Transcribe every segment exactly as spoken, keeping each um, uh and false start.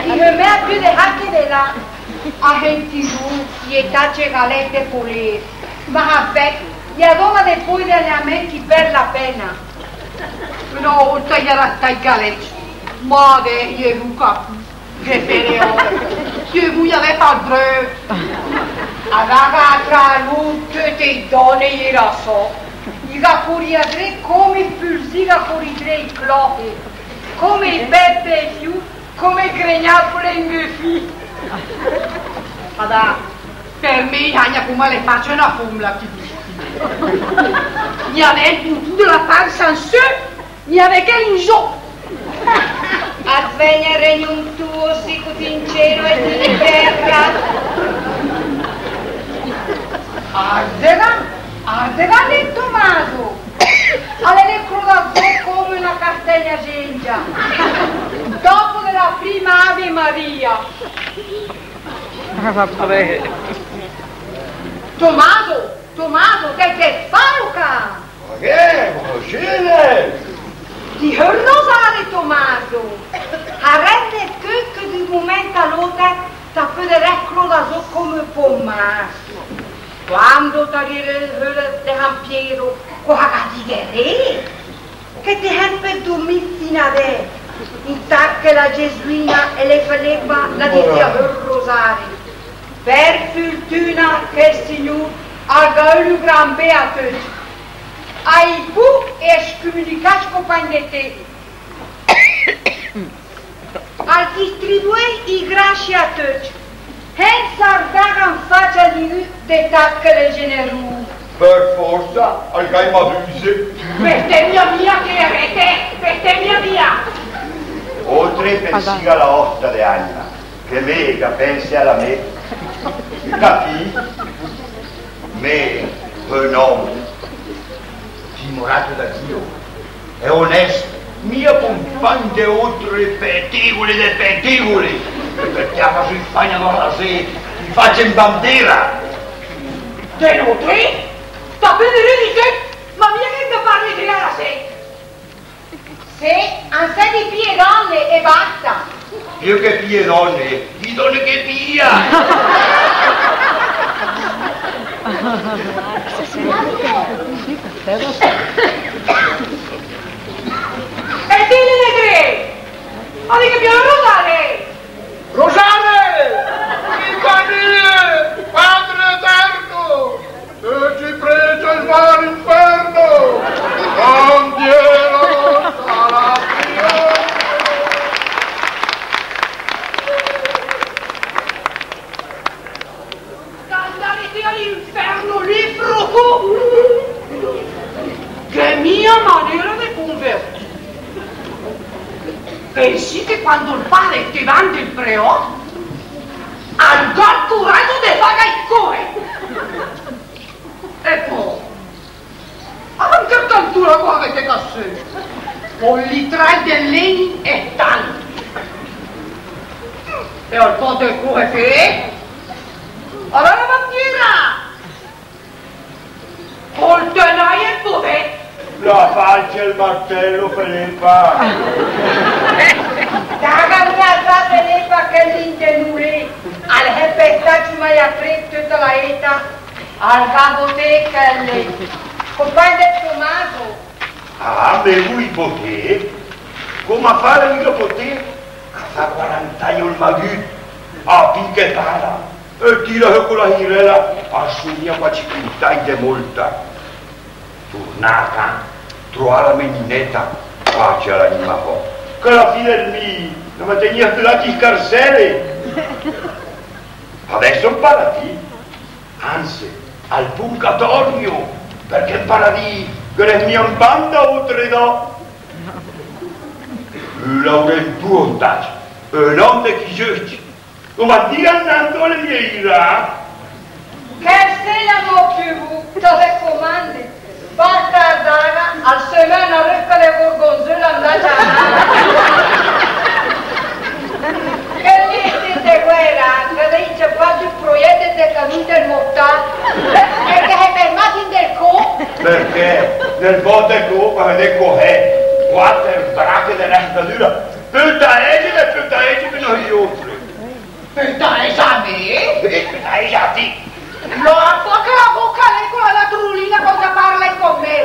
Chi me ha piö de hacche de là, a hentì su, i è tace galette polée, ma aspèta, i a doma de pò de allenamènt per la pèna. Öna ólta i era stai galècc, ma adès i è lu capü. Che però, che vöi avèss al bröt? Alura, tra lu, töte i dòne i era sö. I ga curìa dré come i pülzì ga curìa dré i clòch, come i pèpe ai fiur, come i gregnàcole ai mé fi. Adà, per mé i hagna come le face öna fómla, ti disi. I a ven putü de la pansa in sö, i a ven che in zó. Al vegna el regno tuo, sicut in cielo e in tera. Àrdega, àrdega lé, Tomaso. Al è crodàt zó come öna castègna zéngia. Dòpo de la prima Ave Maria. Tomaso, Tomaso, che te fao ca? Ma che? Ma cos'è? Dì ol rosare, Tomaso. Arèndet cönt che d'ün momènt a l'óter ta pödet crodà zó come pò mars. Quando ta dirèl de San Piero, cosa digherèt? Che te hét pödü durmì fina adès, intat che la Gesuina e la Felepa la disìa ol rosare. Per furtüna che ol Signùr al ga ölü gran bé a töcc. Ai pù e ai scümünicàcc compagn de té. Al distribuéi i grassie a töcc, sènsa ardaga in facia a nigü de tat che l'è generùs. Per forsa, al gh'à i madüse. Bestemmia mia, Clerete, bestemmia mia! Ótre pensì a la òsta de anima, che mé ga pènse a la mé. Capì? Mé, ü òm timoràt da Dio e onèst, mia compàgn de ótre petegole de petegole, perchè a fà sö i spagna no la sé, i face in bandéra. De nóter? Sta bene, ridi, che, ma mia che te parli de la sé. Sé, an sét di pije dòne e basta. Piö che pije dòne, i dòne che pija. E dì le tre. Ma di che piö Rosare? Rosare! Compagnie! Padre eterno! Se ci prega il va all'inferno! Bandiera rossa la prigione! Andare a l'inferno, lì, frutu! Che mia manera de cunvertì! Pensì che quando ol pare te manda ol preòt, al gh'à ol curagio de fàga córe! E pò, anche a tantura, guarda che cassé. Un litràt de lègn e tant. E al pòde córe, sé? Alura, bandiera! Ol tenàia e ol podè. La falce e ol martello, Felepa. Daga mia a Felepa chèl lì de nulé. Al è pestàcc, ma i a crèt töta la éta. Al gh'à botégh chèl lé. Compàgn de Tomaso. Ah, mé vöi botégh? Come fàga mia botégh? Al fà quarant'agn ol magüt. A pì che para. E tira sö co la sirèla, a só mia quace quintagn de mólta. Turnà a cà, troà la mé Ninèta, pace a l'anima sòa, che a la fì del mì la me tegnìa sö la scarsèla. Adès só in paradìs, anse, al purgatorio, perchè in paradìs ghe n'è mia in banda ótre dò. Ü laurentuo in tace, ü òm de chi giöst, Come a dì, Nando, le mie ira? Che se la mo più, dove comandi? Basta, Zara, al semà öna rösca de gorgonzola, andà già. Che lì de guèra, che lì c'è quasi un proietto de caduta del mortale, e che è fermato in del co. Perché? Nel boteco, ma vedete cos'è? Quattro brache de raspadura. Pötaègeme, pötaègeme noióter. Pötaègeme? Eh, pötaègeme a ti. L'órco che la bóca l'è, co la latrulina, quando parla con me.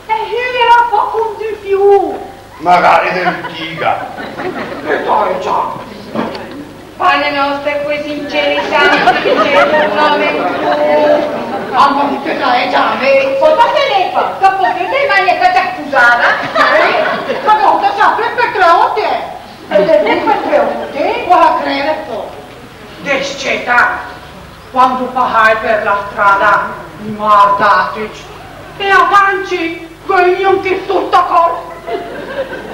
E ü la fa con di più. Magare de l'antica. Pötaègeme. Pane nòste, qué sincerità, che dice un nome in più. Mamma mia, che la è già a me. Cosa te ne fa? Dopo che te magna sta già scusata? Eh? Ma no, te sa, per, per tre volte. E te per tre volte? Cosa crede po? Descetà. Quando pasàe per la strada, i m'à ardàt, e a tancc, gh'è gnanca sóta còl.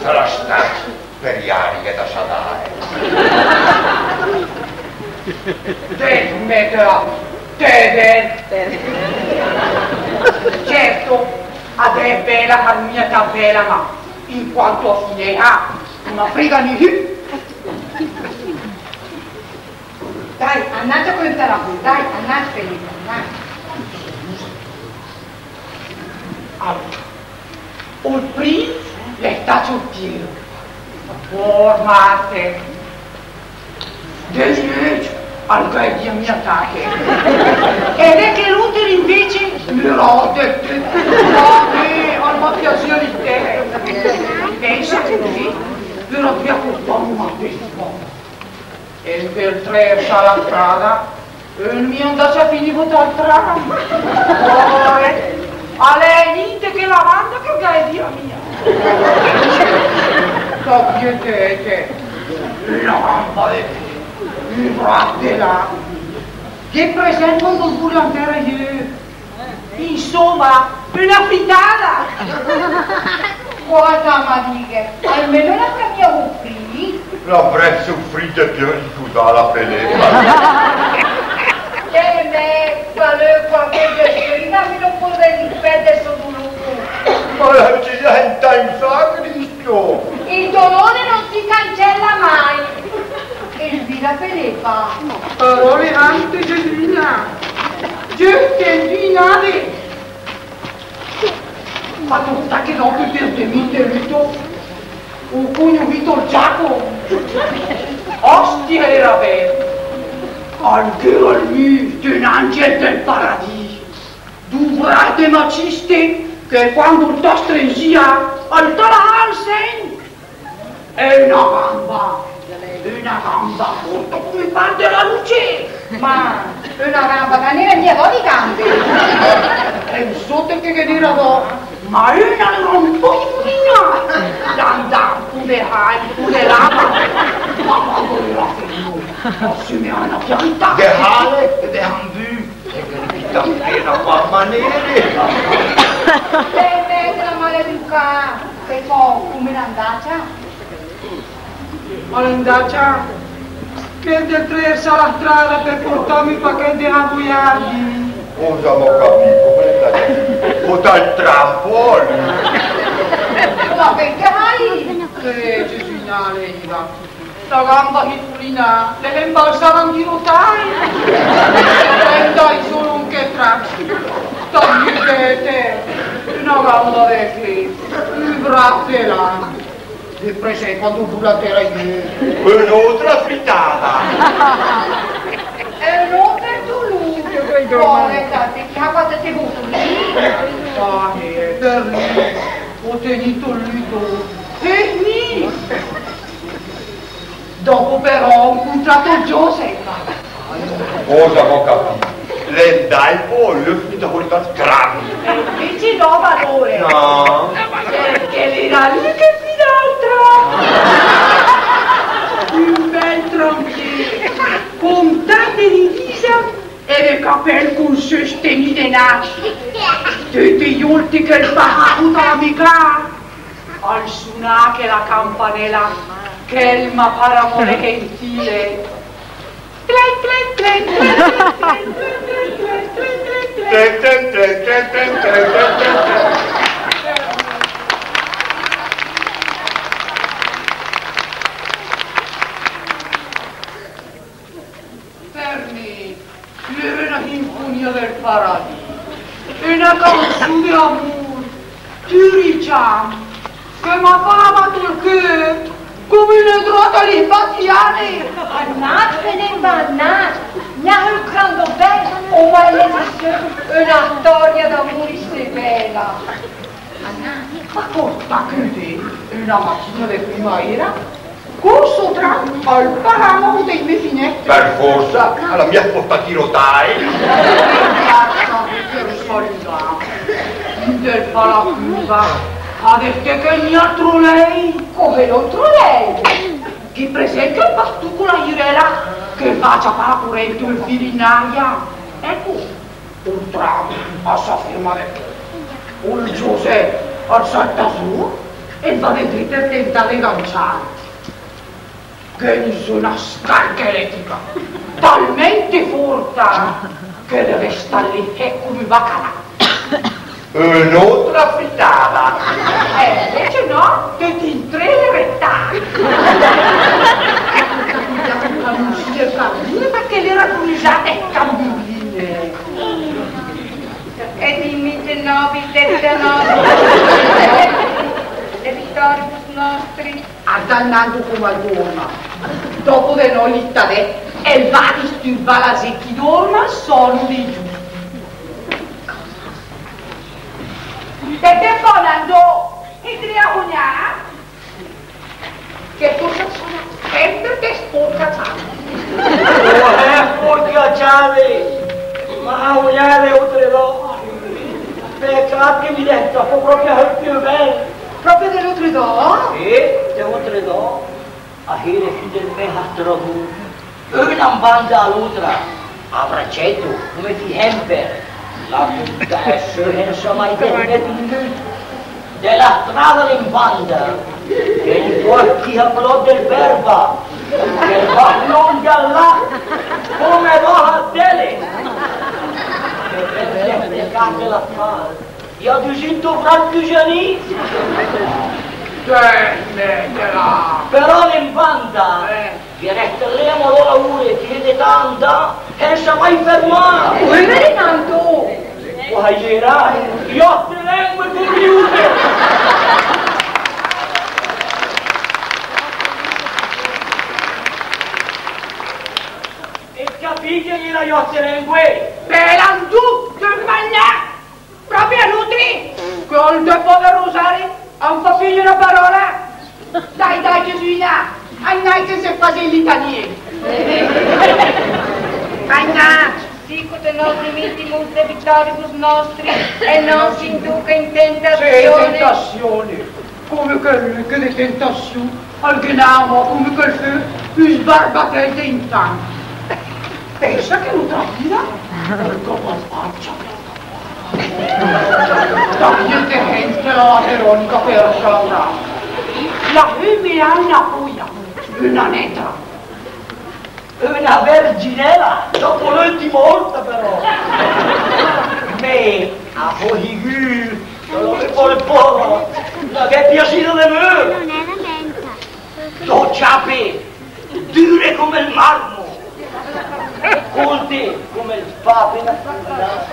Sarà stacc per i àrighe da Sadàe. Dèl mèt a tèder. Certo, adès bèla, a l'è mia tat bèla, ma in quanto a finèa, ma frega nissü. Dai, anàcc a cöntà la bù, dai, anàcc, Felipe, anàcc. Alura, ol prim l'è stacc ol Piero. Pòer màrtir. Dèsnöcc, al gh'à dìa mia tat. E de chèl óter invece, l'è ròt, ròt, al m'à piasìa l'idèe. Pènsa che cusì, l'era dria portàm a Beffa. E per trèrs a la strada, e ol mé l'è 'ndacc a finì sóta al tram. Pòer, a l'è gnente che la banda che gh'à dìa mia. Sta quietete, öna gamba de ché, ü bràs de là. Che presènt quando sbura an tèra i öv. Insoma, öna fritada! Cosa ma dighe, almeno la famìa sofrì? L'avrèss sofrìt piö de sudà la peleta. Che me, qualöna che ghe scriva, mi no podré dispènd sö dulùr. Ma la gente in sacristì. Il dolore non si cancella mai. E lü la peleta? Parole sante, Gesù, Gesù, che dinare! Ma tu sta che dopo per demite lüto, hu cugnuìt ol Giacomo. Ostia, l'era bèl. Al gh'era lü, ün angel del paradì. Du bràs de maciste che quando 'l te strinzìa, al te lasàa ol sègn. E öna gamba, öna gamba sóta come far de la luce. Ma öna gamba, che ghe n'ìa mia dò de gambe. E sóta che ghe n'ìa dò, ma öna l'era ü pó infurìa. L'andàa ü pó de là, ü pó de là, ma quando l'era finìt, al sumèa öna pianta. De hale e de hambù. E che li pita pena qua manere. Beh, beh, la maleducà. E pò, come l'è 'ndacia? Ma l'è 'ndacia che de trèrs a la strada per portàm ü pachèt de hamburger. Oh, già, m'ho capito, come l'è 'ndacia? Sóta al tram, pò. Ma perché hai? Eh, Gesù, nale, Iva. La gamba infurìa l'è imbalzada in di rotaie. E 'ndàa sö in chèl tram. Sta quietete, öna gamba de ché, ü bràs de là. De presènt quando sbura an tèra i öv. Ön'ótra fritada. E ön'óter dulùr. Pòer, che ha fato te butto lì. Ah, eh, per lü, hu tegnìt ol lüt. Eh, nì. Dopo però hu 'ncuntrat ol Giosè. Cosa, m'ho capito? L'è 'ndàcc pò, l'è finìt fò dal tram. E invece no, valore. No. Perché l'era lü che guidàa ol tram. Ü bèl trampier, con tante divise e de capèl con sö stenì denàcc. Töte i ólte che 'l pasàa sóta la me cà, al sunàa chèla campanèla, chèl m'à par amore gentile. Tlen, tlen, tlen. Per mé, l'era öna sinfonia del paradis. Öna cansù de amùr, pür i ciam, che m'à par amàt ol cör. Come öna dròta lé, Bastiane! Annàt, se n'è annàt! Gnà ol grandòt bèl, ó mai lèt sö öna stòria d'amùr issé bèla? Annàt. Ma cóta, che öna matina de primaéra, córs sóta al paràmao di mé finèstre. Per fórsa, la m'à spostàt i rotàe. Basta, che ol salüdàa. Del fà la curva, adès che gnà ol trolèi. Come, ol trolèi? Gh'è presènt chèl pastù co la girèla che 'l va a ciapà la corènt, ol fil in aria? Èco, ol tram al sa ferma de cólp. Ol Giosè al salta sö e 'l va de dré per tentà de ganciàl. Gh'è gnìt sö öna scarca elètrica, talmènt fórta che l'è restàt lé sèc come ü bacanà. Ön'ótra fritada. Eh, invece no, töcc in tré l'è retàt. L'à purtàt via ol camioncì del carabinier perché l'era crusàt de scambiuline. E dìm, Zenobi, Zenobi. De Vittoribus nostri. Arda Nando come al dórma. Dopo de nò lì tadèt, el va a disturbà la zét che i dórma ol sòno dei giusti. Sènt ü pó, Nando, e te a sognàt? Che cosa sono sempre te sporca ciabe. Oh, eh, sporca ciabe! Ma a sognàe de ótre dò. Pecàt che mi dèsta, fó pròpe ü piö bèl. Pròpe de ótre dò? Sì, de ótre dò. A ére sö del mé astradù, öna in banda a l'ótra, a bracèto, come sèmper, la purtàe sö sènsa mai desmèt ü minüt de la strada de in banda, che i pòrta a Plòt del Verba, che va flónc de là, come va a Tele, che per sèmper càs de la strada. I à düsènt franch, Gianì? Dai, smètela! Però l'è in banda, eh, che rèsta lé a mò laùr, che l'è tanta, sènsa mai fermàs. Ui, Nando! Quai éra, i òste lèngue cumpiute! E capìt che i éra i òste lèngue? Bèla, Nando, che magnà! Pròpe a nótri, che ol depò del rosari, a 'm fa pì öna paròla. Dai, dai, Gesuina, anàcc che se fà ol litanié. Anàcc. Sicut nos dimittimus de vittoribus nostri, e non s'induca in tentazione. Sì, tentazione. Come che lü che de tentaziù al ghe n'à amò come che 'l fö ü sbarbatèl de intant. Pènsa che l'ótra sira, ol còp al fàcia. Dai, che sènsa la Veronica per sciaurà. La fèmena öna fóia, öna nétra. Öna verginèla, dòpo l'öltima ólta però. Mé, a fó sigür, che la me pò pòra, la gh'è piasìda de mé. Dò ciape, düre come 'l marmo, cólte come 'l pà apéna fundàt,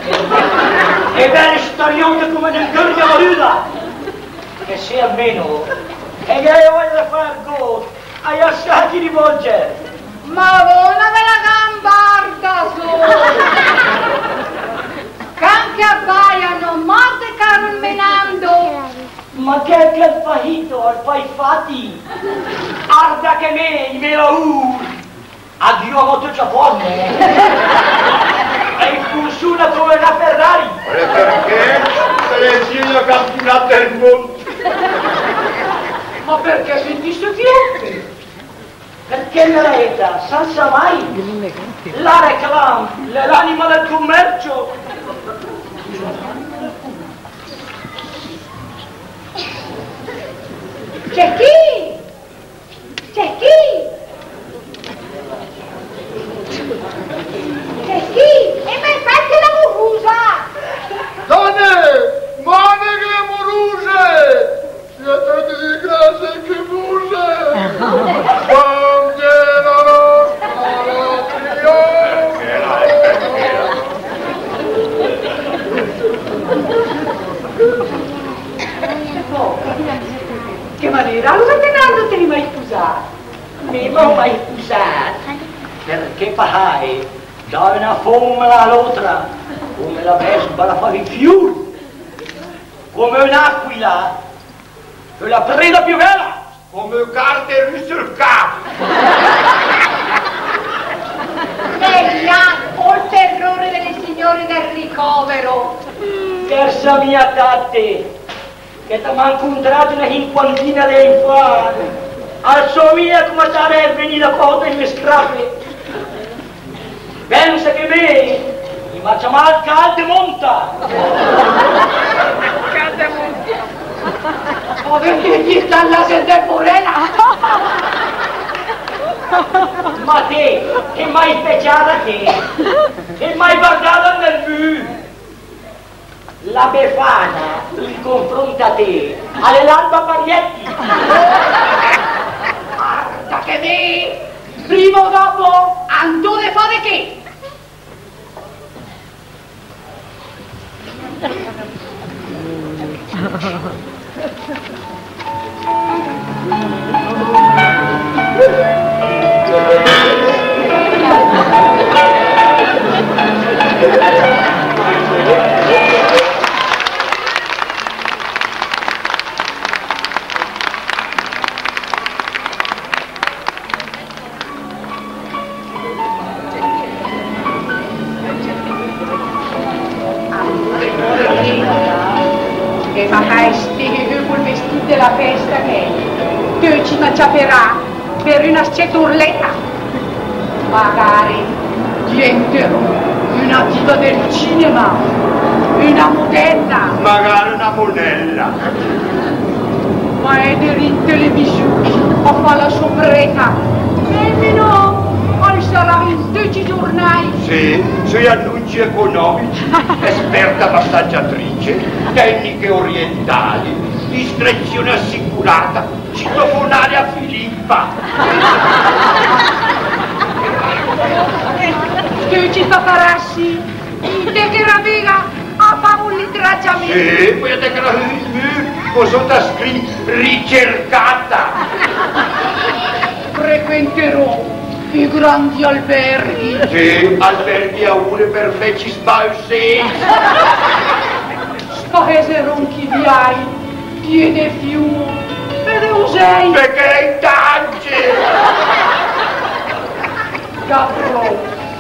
e bèle stariòte come 'na ingörga marüda. Che sé almeno, che gh'è òia de fà argót, a i à assai chi rivolge. Madóna de la gambarda, sö! Can che abbaiano, morte, caro il Menando! Ma che, che 'l fà sito, al fà i fati? Arda che mé, i mé laùr, a gh'ó amò töcc a fórma, eh? E in cunsù la töa Ferrari. E perché? Se l'è inscì al campiunàt del mónd. Ma perché sentìstu tiempe? Perché nella vita, sa, sa mai, la réclame, l'è l'anima del commercio. C'è chi? C'è chi? C'è chi? E me fate la mufusa! Dòne! Mòneghele, moruse! Sié töte disgrasé, che muse! Quande la nòsta la triò! Che Alura, alura te Nando te l'hee mai spusàt? Mé m'hoo mai spusàt, perché pahài da öna fómna a l'ótra, come la vespa la fa i fiur, come ön'aquila, la preda piö bèla, come carte rüse ol cap. Bella, ol terrore delle signore del ricovero. Scherza mia, Tatte, che t'à mai incontràt öna sinquantina de agn fa? Al somìa come a sarèss vegnida fò de i mé scrape. Pènsa che mé i m'à ciamàt Cal de Monta. Cal de Monta. Avèt dit la gente purela. Ma té, t'hee mai speciada té? T'hee mai vardada nel mü? La Befana, in confrónt a té, l'è l'alba Parietti. Arda che mé, prima o dopo, andó de fà de ché. E ma che stì col vestìt de la fèsta che töcc i ma ciaperà per öna s-cèta urlèta. Magare diventerò öna diva del cinema, öna modèla. Magare öna monèla. Ma èder in televisiù a fà la soprèta. E mé no, al sarà in töcc i giornai. Sé, sö i anunci economici, esperta massaggiatrice, tecniche orientali, iscrizione assicurata, citofonare a Filippa. Töcc i paparazzi, in té che la vèga a fà ol ritrattamènt. Sé, pò té che la vèga, pò sóta scrìt ricercata. Frequenterò i grandi alberghi. Sé, alberghi a ure per vècc sbaüsé. Spaeserò 'nch i viài pié de fiur e de usèi. Perché i tance? Gavrò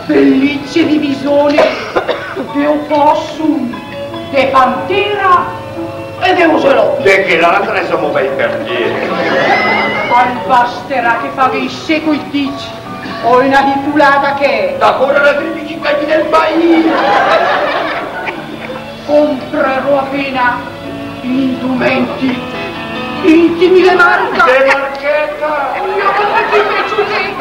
pellicce di visone, de opòssum, de pantera e de oselòt. De chèla la trèsemo bèi per té. Al basterà che faghe issé coi dicc, o öna hipulada che... Da córer a trèdece cagni del paìs. Comprerò apéna indumèncc intimi de marca. De marchèta. Mia, come ti piace?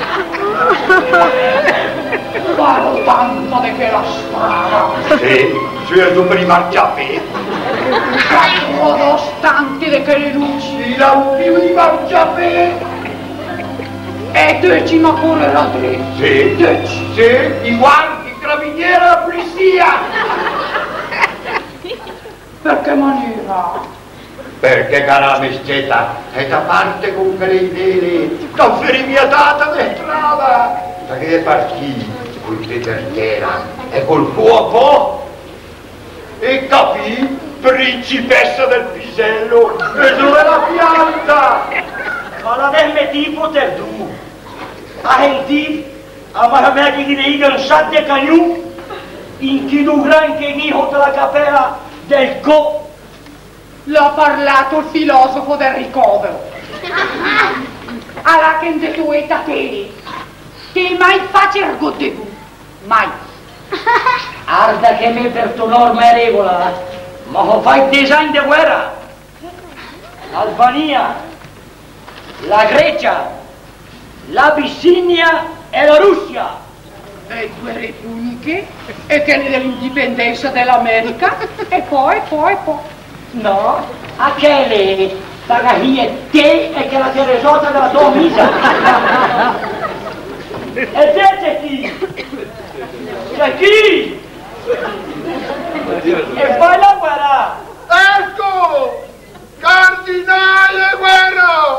Farò tanta de chèla strada. Sé, sö e sò per i marciapé. Farò tante de chèle lüce. I làmpade, i marciapé. E töcc i ma corerà dré. Sé. Töcc. Sé, i guardie, i carabinieri, la pulisia. Per che manéra? Perché, cara mé s-cèta, e ta parte con chèle idee lé, ta fé mia tata de strada. Ta gh'ét de partì coi pé per tèra e col có a pò. E capì, principessa del pisello, e dóe la pianta? Ma la vèss metìt fò tèrdù. A hentì, a ma sa mia che ghe n'ìga ü sac de cagnù in chi du gran che gh'ì sóta la capèla del có. L'à parlàt ol filosofo del ricovero. Alura che 'ndét a tèra, té mai fàcc ergót de bù, mai. Arda che mé per tò norma e régola, ma hó fàcc dés agn de guèra. L'Albania, la Grecia, l'Abisinia e la Russia. E due repùliche, e chèle de l'indipendènsa de l'América, e pò, e pò, e pò. No, a chèle ta gh'ìet té e chèla Teresòta de la tò amisa. E té sé chi? Sé chi? E fà la guèra. Ecco! Cardinale Guerra!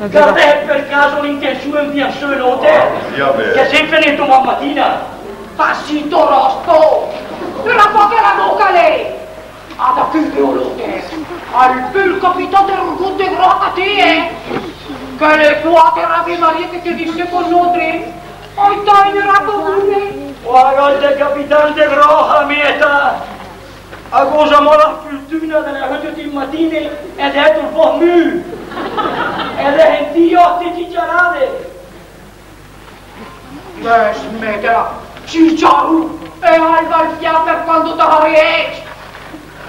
Gh'avrèt per caso l'intensiù de 'mpià sö l'óter? Che sèmper ne töa matina? Sta zito, Rosto! Però pò che la bóca lé! Ada che gh'è l'óter! Al pöl capità de rugót de gròha a té, eh! Chèle quàter Ave Maria che te dise con nóter, ai tàe de rapagune! Guarda, de capità de gròha, mé, ta! A gh'ó zamò la fürtüna de lé töte i matine e de èd ol fò mü e de sentì i òste ciciarade. Beh, smètela, ciciarù, e alza ol fià per quando te la riès.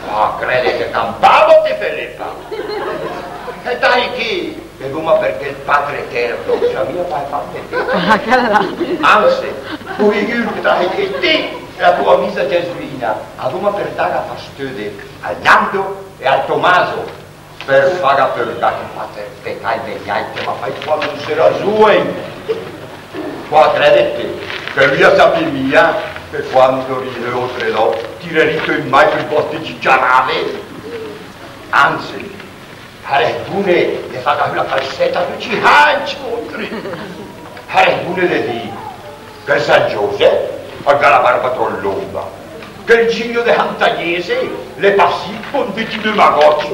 Ah, crèdet che campàa, té Felepa? E dai, chi? E dóma perché ol Padre Eterno s'avìa fàcc fà per té. Ah, chèla là. Anse, pò dì che te la sét té e la tua amisa Gesuina, a dóma per dàga fastöde al Nando e al Tomaso, per fàga pörgà chèi quàter pecài veniài che m'à fàcc quando s'éra zùegn. Pò crèdet che lü a sapìa mia che quando rìe óter, tirerì sö in mai chèi vòste ciciarade. Anse, sarès bune de fàga sö la calzèta sö i gianch, óter. Sarès bune de dì che San Giösep al gh'à la barba tròp lónga, che ol Gigno de Sant'Agnese l'è passìt con de tìne magòcc,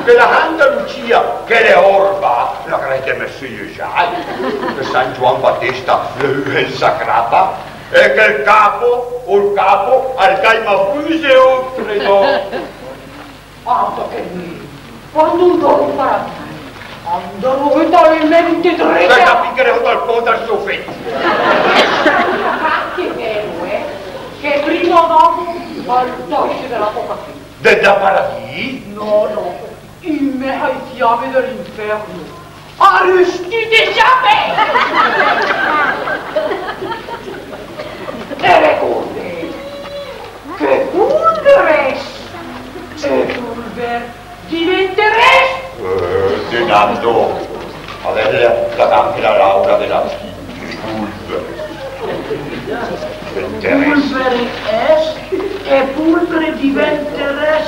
che la Santa Lucia, che l'è orba, la gh'à mès sö i ögiài, che San Giuan Batesta l'è ü sensa crapa, e che ol capo, ol capo, al gh'à i mabüse, óter, no? Arda che mé, quando 'ndarò in paradìs, 'ndarò a vödà le mé vite drete. Te capìset che 'ndarò al pòst del sò fèt. Che bèl, eh? Che prima o dopo al tòs de la bóca. De, de paradìs? No, no, in mès ai fiame de l'infèrno. Arrüstìt de sciape! E regórdet che pulvere e pulvere diventerès. Eh, Denando, adès la, la canta la Laura de la Pulvere. Diventerès. Pulvere es e pulvere diventerès.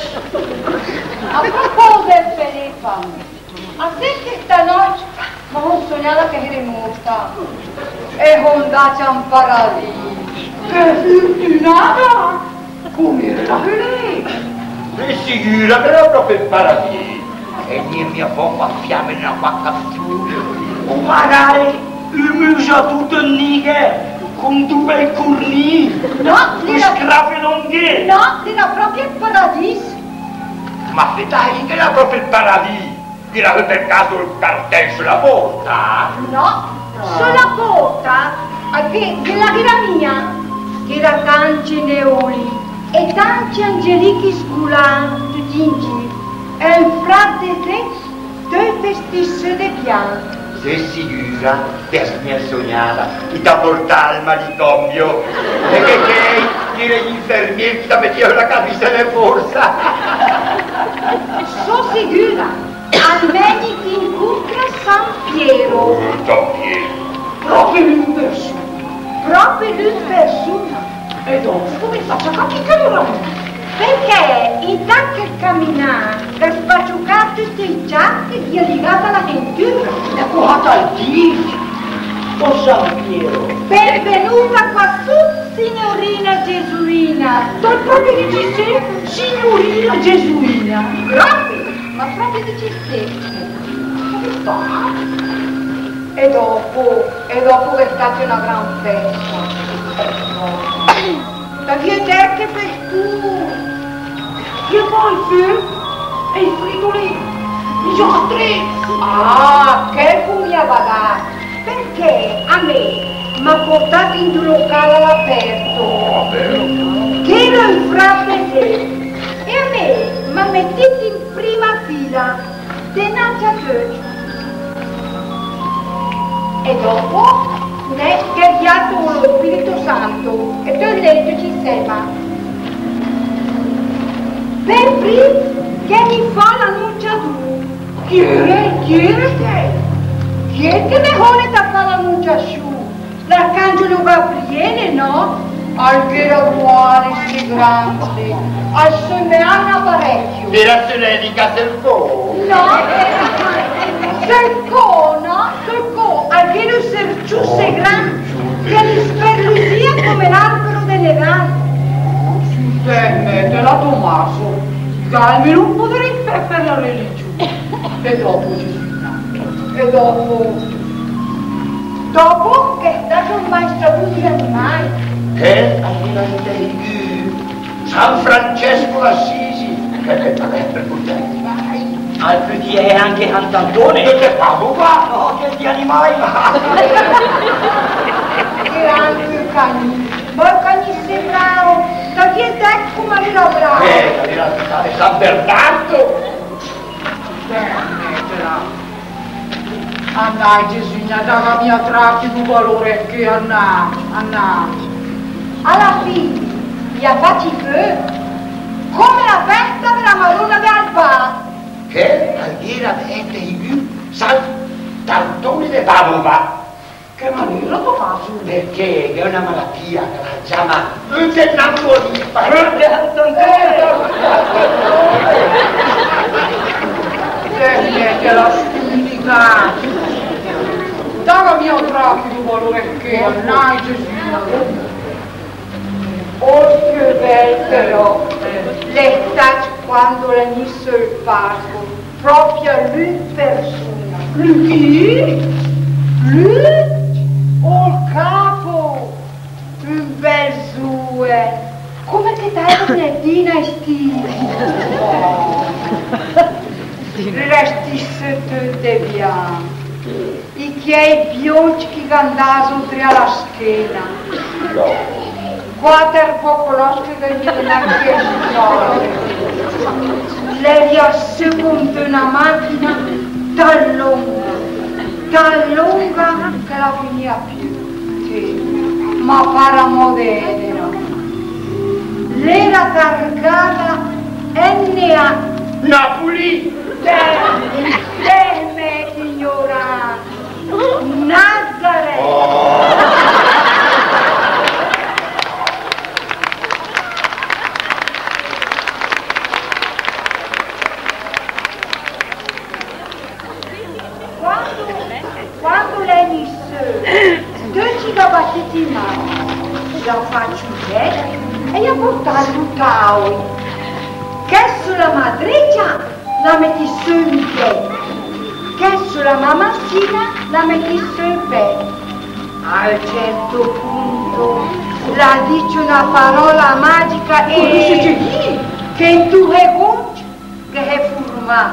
A propòsit, Felepa, a sét che stanòcc m'ó sognàt che sére mórta e só 'ndàcia in paradìs. Che fürtünada! Come la sét? Sé sigüra che l'è pròpe in paradìs. E gnì mia fò a fiame de na vaca. O magare ü müsa töt nìgher, con du bèi curnì. No, l'era, scrafe lónghe. No, l'era pròpe in paradìs. Ma fét, dai, che l'è pròpe in paradìs. Gh'ìa per caso ol cartèl sö la pòrta? No, sö la pòrta, a che, che la gh'ìa mia, gh'ìa tance neòle e tance angelìcc sgolant töt in gir, e ü fràt de zé, töt vestìt sö de bianch. Sé sigüra? Te sét mia sognada, i t'à portàt al manicomio. E che, che, che i infermiér i t'à metìt la camisa de fórsa. Só sigüra, almèn i t'incontra San Piero. Eh, San Piero. Pròpe lü in persuna. Pròpe lü in persuna. E dòpo, come fàcc a capì che l'era lü? Perché in tat chèl caminà gh'à sbaciucàt töte i ciache e i gh'à ligàt a la sentüra. E cosa te dis, o San Piero? Benvenuta quassù, signorina Gesuina. T'ó pròpe de dì isé, signorina Gesuina. Pròpe, ma pròpe de dì isé. E dòpo, e dòpo gh'è stàt öna gran fèsta. Ecco. T'avìe dèt che fét tü. E pò i fü? E i fritolì? I giòch a tré? Ah, chèl gh'ó mia badàt, perché a mé m'à portàt in d'ü locàl a l'apèrto. Ch'éra ü fràt de zé. E a mé m'à metìt in prima fila, denàcc a töcc. E dòpo, né, gh'è viato lo Spirito Santo, e töcc lé insèma. Per prim, gh'è mia fò l'anunciadùr. Chi éret, chi éret? Chi éret che me ölet a fà l'anunciassiù? L'arcangelo Gabriele, no? Al gh'éra du alis grande, al sömeàa parèch. L'era sö l'èlica del fò? No. Chèl có, nò? Chèl có, al gh'ìa ü serciù isé grand, che al sperlusìa come l'albero de Nadal. Sét, mètela, Tomaso, che almeno ü pó de rispèt per la religiù. E dòpo, Gesuina, e dòpo? Dòpo gh'è stacc ol maestro Guglielmo. Che? San Francesco d'Assisi, che l'è, l'è per purtà. Al pödìa èss anche Sant'Antone. Che te parlo qua? No, che di animali, ma... Che anche ol cagnì. Ma ol cagnì isé brao, t'à viet come l'era brao. Eh, l'era San Bernardo. Eh, metela. Anài, Gesuina, daga mia trà chèl dò balòt ché, anài, anài. A la fì, i à facc i fögh come la fèsta de la Madóna de Albà. Che? Al gh'ìa de èss Sant'Antone de Padova. Che manéra, Tomaso? Perché gh'è öna malatìa che la ciama Öte Antonia. Öte Antonia. Eh, che la stüdica. Daga mia trà chèl dò balòt ché, anài, Gesuina. Oh, che bèl però l'è stacc quando l'è gnì sö ol palco, pròpe lü in persuna. Lü chi? Lü? Ol capo! Ü bèl zùen, come che te gh'ét nel dì in stì. L'è stacc töt de bianch. I chèi bióncc che i gh'à 'ndàt zó dré a la schéna. Quàter pocolòcc che i ghe n'à chèsto. L'era sö come d'öna màchina tat lónga, tat lónga che la finìa piö. Sì, ma par amò de èdela. L'era targada N A. Napoli! Dèm, dèm, che ignorant! Nazaret! Oh! Quando, quando l'è gnì sö, töcc i gh'à batìt i mà, i l'à facc ü bèch e i à portàt sö ü tàol. Chèl sö la mà drécia l'à metìt sö ü pè, chèl sö la mà massina l'à metìt sö ü pè. A ü cèrto punto l'à dicc öna paròla magica e... Che in du segóncc gh'è furmàt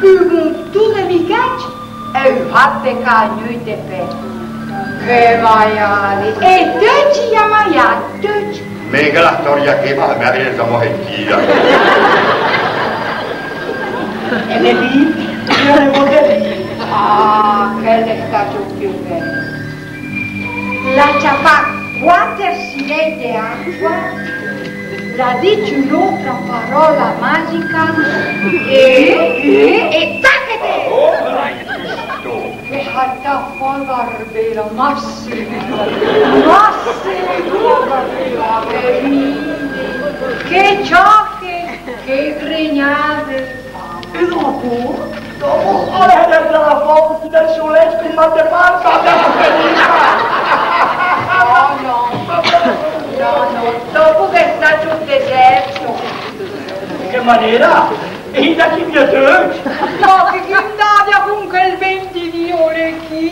ü muntù de michècc e ü hat de cagnöi de pè. Che maiade! E töcc i à maiàt, töcc! Mé che la stòria ché, ma me la vegna zamò sentìda. E de lì, io ne vöre lì. Ah, chèl l'è stacc ü piö bèl. L'à ciapàt quàter sinèi de aqua, l'à dicc ön'ótra paròla magica e, e, e tachete! Che saltàa fò ü barbèl, ma sì, ma sì, che ride, che ciache, che gregnade. E dòpo? Dòpo, a l'è de la fò del sö lècc col mal de pansa, de la ferida. No, no. No, no. Dòpo gh'è stacc ol desèrto. Che manéra? E i à dacc via töcc? No, che chi 'ndàa via con chèl vènt de nòve ché?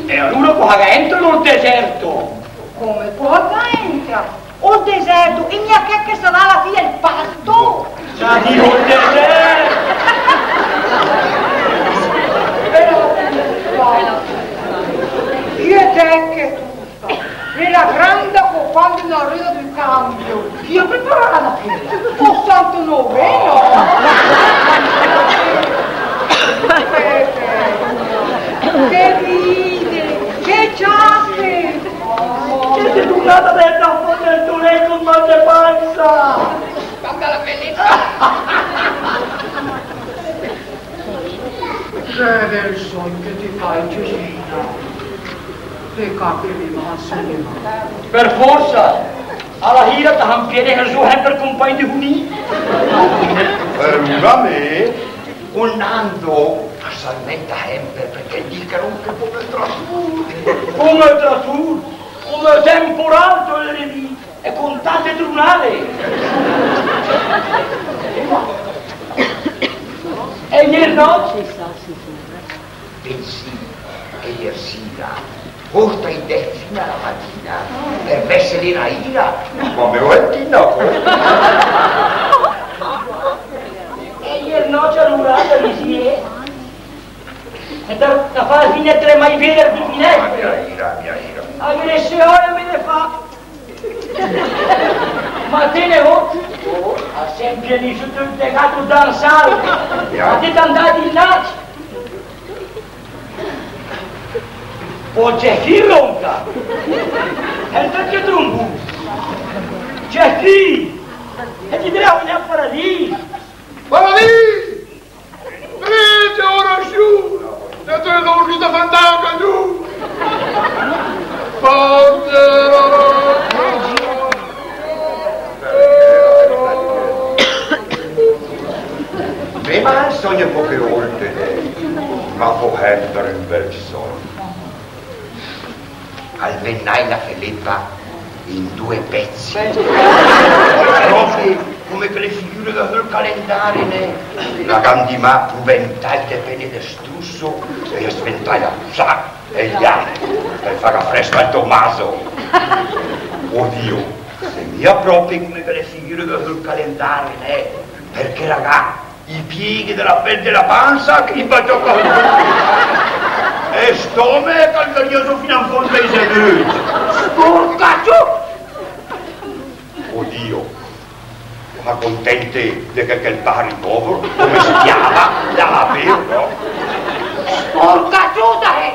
E alura cosa gh'éntra ol desèrto? Come cosa gh'éntra? Ol desèrto, e mia chèl che sarà la fì del pasto? Sa dì ol desèrto! Però, chi è che tu sta? L'è la granda co quando la reda del cambio. Chi ha preparato la festa? Oh, santo noveno! Che ride, che ciache! Che sei tornata dentro a fare il tuo letto con mal de panza! Guarda la bellezza! Che bel sògn che te fét, Gesuina. Pecàt che me m'à sö de mà. Per fórsa, a la sira te 'mpiéret zó sèmper compàgn de Hunì. Per ura mé, ol Nando, Talment sèmper, perché 'l dis che ronca come ü tratùr. Come ü tratùr, come ü temporal, te öl dì, e con tante trunade. E ier nòcc? Pensì che ier sira, óltre i dés fina a la matina, per vèss l'era ira, ma me öl tì, no? E ier nòcc alura, te disiet? E te, te fà fina de mai véder pì finèstre. Mia ira, mia ira. A vèss se ora me ne fà. Ma te ne vo? A sèmper lì sö töt de gat dansal. Ma te t'è 'ndàt inàcc. Pò Gessì ronca. E töt che trumbu. Gessì! E ti dirà un paradis. Paradis! Prece ora sciù, e te torni da fantaca giù. Forte la Beh, ma 'l sògn poche ólte, ma fó sèmper ü bèl sògn. Al vènda la Felepa in du pèzz. Pròpe come chèle figüre che 'l calendare, né? La gà 'ndimà ü ventagl de pène de strusso e la sventàa sà e là, per fà frèsca al Tomaso. Odio, l'è mia pròpe come chèle figüre che 'l calendare, né? Perché la gà i pieghi de la pèl de la pansa che i baciò col... E stòmech che 'l ghe rièss fina in fónd ai zénöcc. Sporcachù! Odio, ma contènte de che chèl pàder pòver, come se ciama, la la pèl, no? Sporcachù, dai!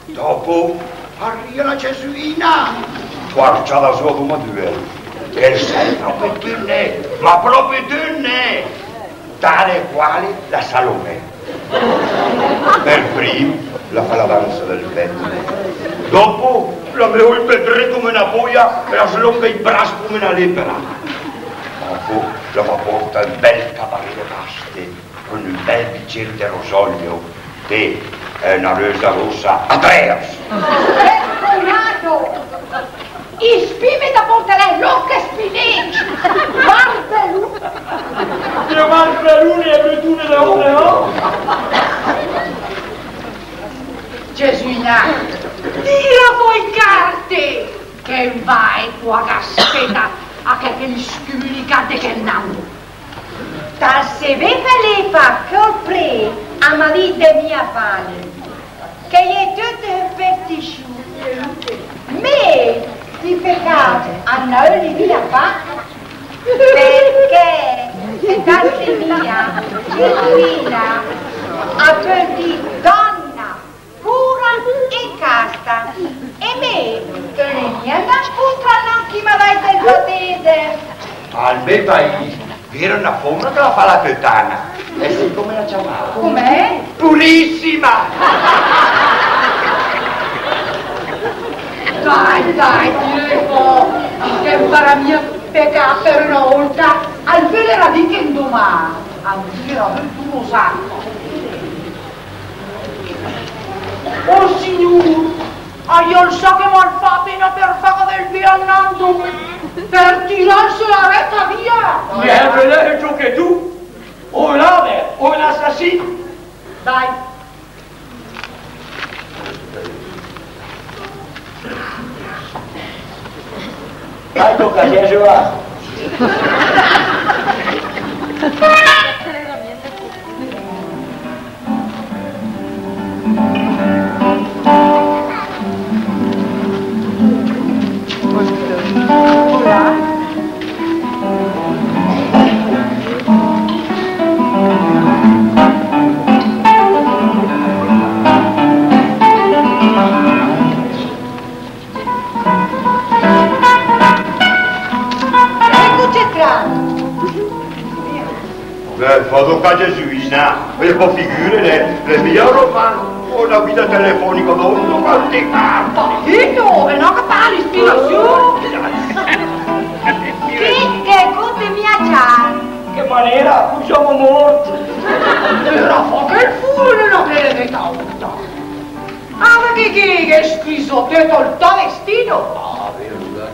Dòpo, arìa la Gesuina, squarciada sö come dü öi, che 'l sènt pròpe töt, né, ma pròpe töt, né, tale e quale la Salomè. Per prim la fa la dansa del vènt, né. Dòpo la mèt ol pedré come öna bòia e la slonga i bras come öna lèpera. Dòpo la va a pòrta ü bèl cabarè de paste. Con ü bèl bicér de rosolio, té e öna rösa rossa a trèrs. Fortunato! I spì me te pòrterèss lóch e spinécc! Martelù! Che martelù, e brütüre de òmne, no? Gesuina, tira fò i carte, che 'n va e qua che 'l spèta a chèl che 'l scümunica de chèl nato. Te sét, Felepa, che ol prèt al m'à dìcc de mia fàl, che i è töte süpertisiù. Mé di pecàt a 'n öli mia fà, perché, te sét mia, Gesuina, a völ dì dòna, pura e casta. E mé, che l'è mia 'na sputra, no, chi m'à dàcc ol batèsem. Al mé paìs, gh'éra öna fómna che la fàa la pötana. E sét come la ciamàa? Come? Purissima! Dai, dai, tira fò, che 'l farà mia pecàt per öna ólta. Al vöderà dì che 'ndomà a 'm tirerà sö ol sacc. Oh Signùr, a i öl sà che m'öl fà apéna per fàga del bé a 'n alter, per tiràl sö la rèta via! Mé, bèla, sét ciò che tu, o ü lader, o ü assassin! Dai! Dai, tòca, Gessù, va! Eccoci qua. Eh, fó tocà a Gesuina, e pò figürese, l'è mia ü romans, o 'na guida telefonica, dóe, quante carte! Zitto, e no che parli, spiegazione! Che, che conte mia ciàr? Che m'ó Manera, cusì semo mort. Però fa che fu una benedeta ota. Ah, ma che, che, che schizo, te tol to vestito? Ah, vero, dai.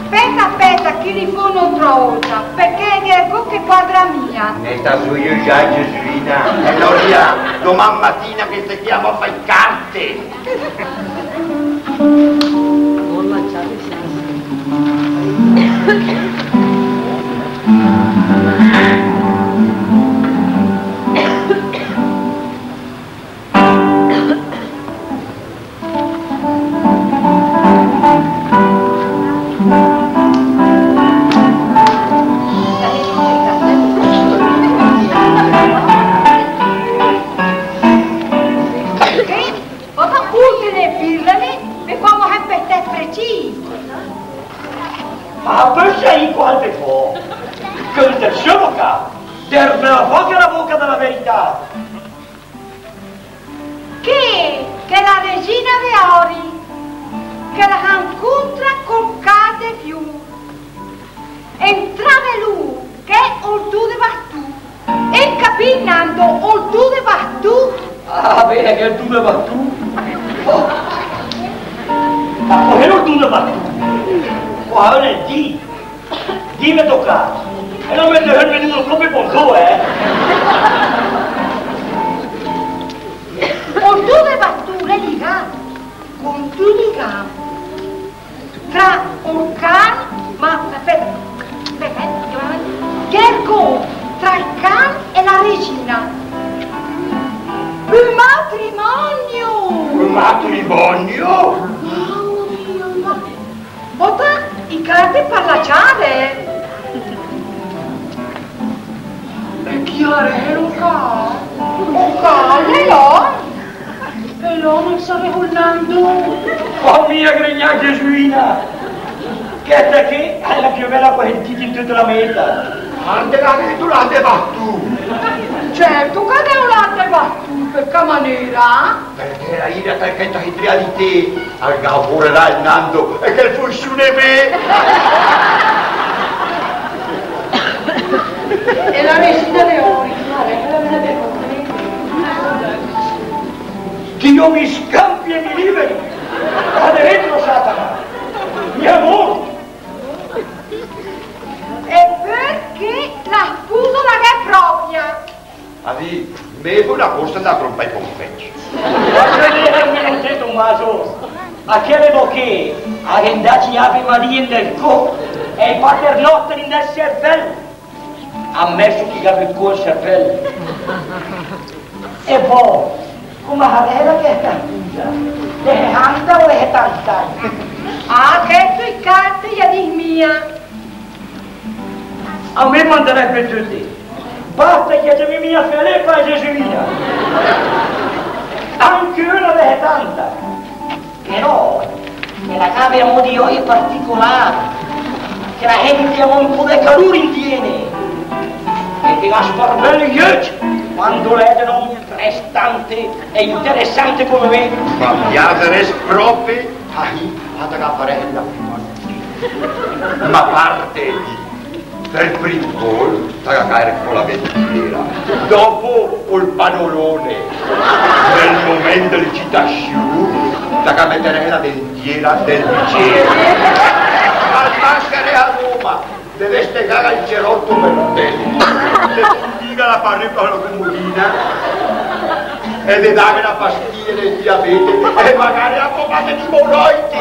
Speta, speta, che li fó n'otra ota, perché gh'è ergót che quadra mia. Neta su io già, Gesuina. E allora, doman matina che se chiama a fà i carte. Cosa utile dirle, e quando è per te preciso? Ma pensa io quante fo, che non te sono qua, dervela fò che la bocca della verità. Che, che la regina de Ori, che la s'incontra col Cardeflù, entrave lü, che ol dü de bastù, e capì Nando, ol dü de bastù. Ah, bene, che ol dü de bastù. Oh. Ma cos'è ol dü de bastù? Qua non è di. Dime tocca. E non mi è venuto come con tu, eh? Ol dü de bastù l'è ligà con dü ligam. Tra ol can, ma, aspetta, aspetta, eh, andiamo avanti. Gh'è ergót tra ol can e la regina. Un matrimonio! Un matrimonio? Mamma mia, ma Bota i carte per la ciave. E chi arelo ca? O ca, l'è lü. E lü non sarà Nando? Oh mia, gregna Gesuina! Chèsta ché l'è la piö bèla che gh'ó sentìt in töta la mé éta. Ardela che te l'é data tü. Certo che te l'é data tü, per che manera? Perché la ira, perché te la ira di te. Al ga furerà ol Nando, e che funsione bé! E la regina de Ori, la regina de Ori. Che io mi scampi e mi liberi! Va dentro, Satana! Mio amor! E perché la spusa la gh'è propria? A vì, me fó la corsa da crompà i confècc. Ma che l'è, Tommaso? A chèle bóche, a gh'è 'ndacc i Ave Marie in del có, e i Pater Noster in del servèl. Ammèss che i gh'à vüt có 'l servèl. E pò, come sarèla chèsta spusa? De sesanta o de setanta agn? Ah, chèsto i carte i a dis mia. A me m'andarèss töte. Basta che i a ciamì mia Felepa e Gesuina. Anche öna de setanta. Però, che la gh'àbia amò di òi particolare, che la sènte amò ü pó de calùr in di ét, e che la sbarbèla i öcc quando la ède ü òm interessante e interessante come me. Ma piaserèss pròpe a chi, a ta ca farèss la prima. Ma a parte, per prim cólt, ta ca caèrèss co la dentiera. Dòpo, ol panolone. Nel momènt de l'ecitasiù, ta ca meterèss la dentiera del vicèn. Al mancarèss a Roma de vèss ol cerotto per pèl, de fondìga la parüca co la cumodina e de dàga la pastiglia del diabete e magare la pomada di emorroidi.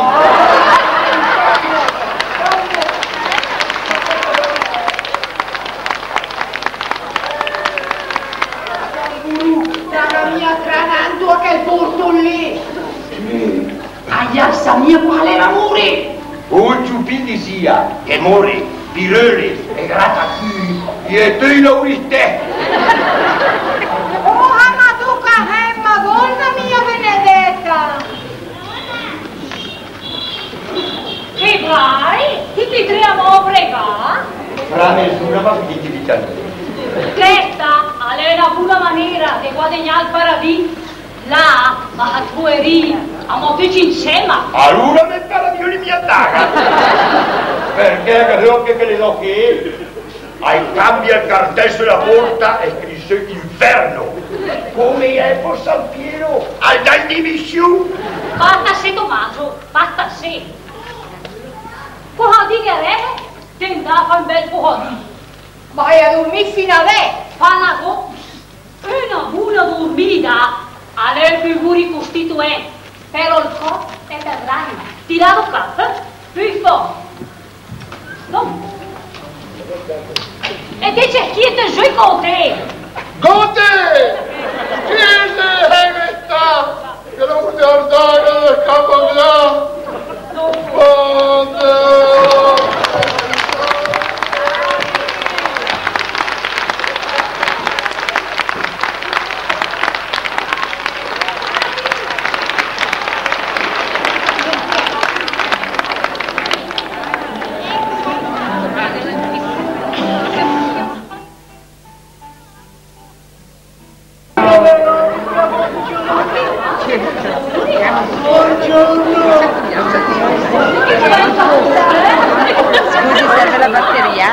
Canguru, dàga mia tra Nando a chèl portolé. Aià, sa mia quale l'amore! Ol Giupì disìa che amore, piröle e grattacüi i è töi laùr istèss. Oh, ma tu ca sét, Madóna mia benedèta! Che vai? Tücc i tré amò a pregà? Fra mesura, ma finìt di cantà. Chèsta l'è öna buna manera de guadagnà ol paradì. Là, ma a tuerì, amò tücc insèma. Alura me paradì l'è mia tara. Perché chèl che l'è lé, al cambia el cartèl sö la porta e scriv sö inferno. Come l'è, por San Piero? Al dà dimissiù. Basta sé, Tomaso, basta sé. Cosa digherèt de 'ndà a fà un bel po' de... Ma l'è a durmì fina adès. Fà 'na go- Una buna durmida a l'è ü figuri costituènt, però 'l còp e per l'anima. Ti la do ca, eh? Pü fò. No. E te ce schiet sö i cote? Cote! Chi l'è che l'è stà? Che l'è 'ndà de cap 'ndà? Scusi, serve la batteria?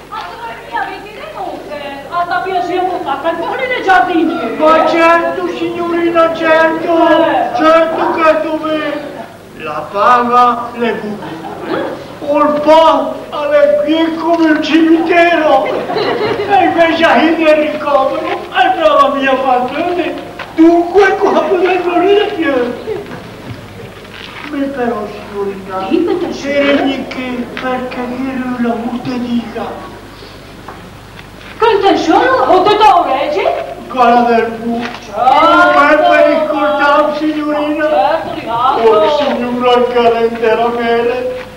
Ma signorina, vedi le muse? A t'à piasü a fà qualcosa de giardinier? Ma certo, signorina, certo. Eh. Certo che sto ben. La paga l'è buna. Ol past l'è pié come ü cimitero. E invece a hinn el ricovero, el trova mia persone. Dunque, cosa podremmo ridere più? Mi però, signorina, dime, tesoro, se regni che, perché ieri la mutetica. Che intensiù, ho detto orege? Quella del bu. Certo. Come per ricordar, signorina? Certo, Leandro. Oh, signora, che l'è 'ndà a mele.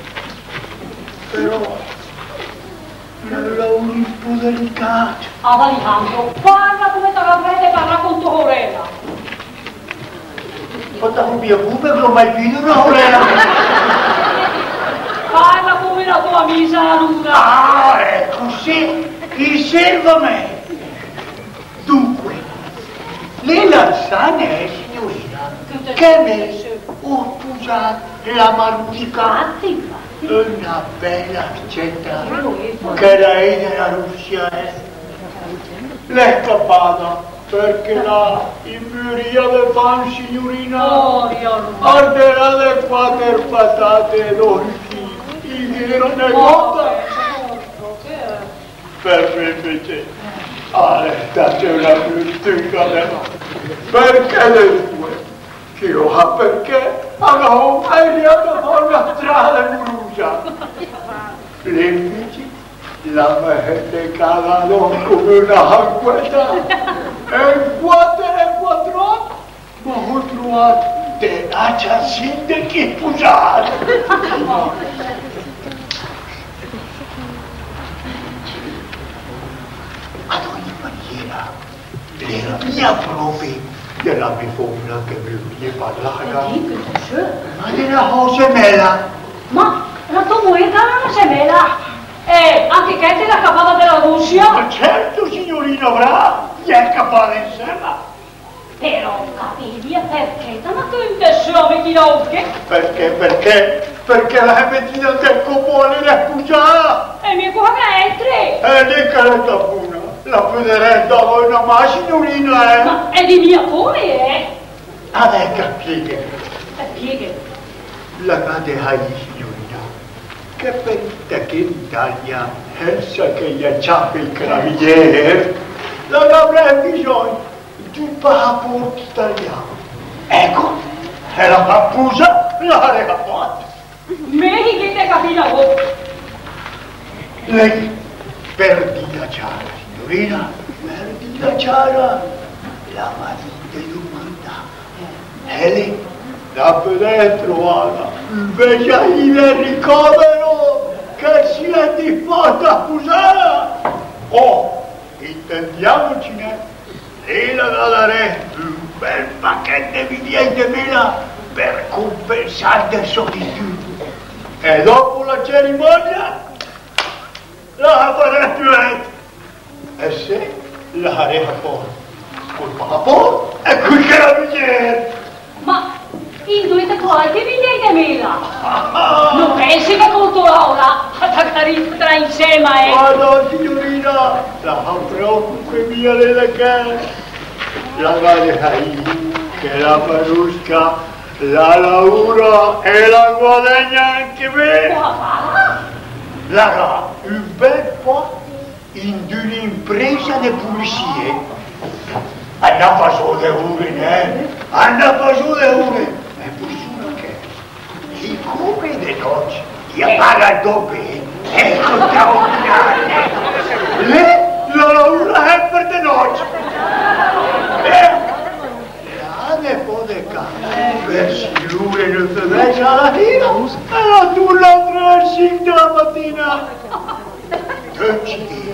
Però, la, la, un po' delicato. Ah, Alejandro, parla come te l'avrei de parlà con tua sorella. Ho detto, mia, come, non l'ho mai visto una sorella. Parla come la tua amica Luna. Ah, ecco, sì, riservami. Dunque, lé la sa, né, signorina, che me ho sposat la Marusca, una bella sceta, che l'è de la Russia, eh. L'è scapada. Perché la imburìa de fam, signorina, oh, Dio mio, arderà de quater patate e dolci, i gh'era negóta. Per me invece, ah, l'è stata una fortuna, perché le due, chi lo sa perché, hanno mai riato fò una strada amorosa. Le invece la me hèt cagà adòs come una sangueta. E in quater e quatr'òt m'ho troàt denàcc al sindech sposàt. Ad ogni maniera, l'era mia pròpe de la me fómna che me vöria parlà. E dì, che cos'è? Ma de la sò gemela. Ma la tò moér gh'ha una gemela? Eh, anche chèsta l'è scapada de la Russia? Ma certo, signorina, brava, i è scapada insèma. Però, capì mia, perché te m'ha cöntàt sö a me chi l'è? Perché, perché? Perché la me tira del copone la spusada. E mia cosa che entre? Eh, dì che l'è sta buna. La podarèss dà öna mà, signorina, eh? Ma, e dì mia come, eh? Ah, beh, che spieghe. E spieghe. La gh'ha de saì, signorina, che per ché in Italia, sensa che i ciape i carabinieri, la gh'avrèss bisògn d'ü pasapòrt italian. Ecco, e la sò spusa la l'ha de fà. Me gh'he de capì la vò. Lé, per dìla ciara, signorina, per dìla ciara, la m'ha dit de domandà. E lé, la podrèss troà, invece, in ricovero, che si è disposta a spusàla. Oh, intendiamoci, né? E la gh'avrà ü bel pachèt de miliài de mela per compensàl del sò difùs. E dòpo la cerimonia, la farà piö. E sé, la harà a pò. Col pasaport e col carabinier. Ma induè te tróet i bigliècc de mela? No pènset che col tò laurà te gh'avrìet insèma, eh? Ma no, signorina, la se preòcupe mia lé de chèl. La gh'à de saì che la Marusca la laura e la guadagna anche bé. Cosa fa? La gh'à ü bèl pòst in d'ün'impresa de pulisie. A 'n fa sö de ure, nè? A 'n fa sö de ure. E pò sura che, sicome de nòcc i paga dòpe, eh, ecco, straordinario. Lé la laura sèmper de nòcc. Eh, la de pò de ca, verso l'ure növ e mèza la sira, e la turna verso le sìnch de la matina. Döcc dé,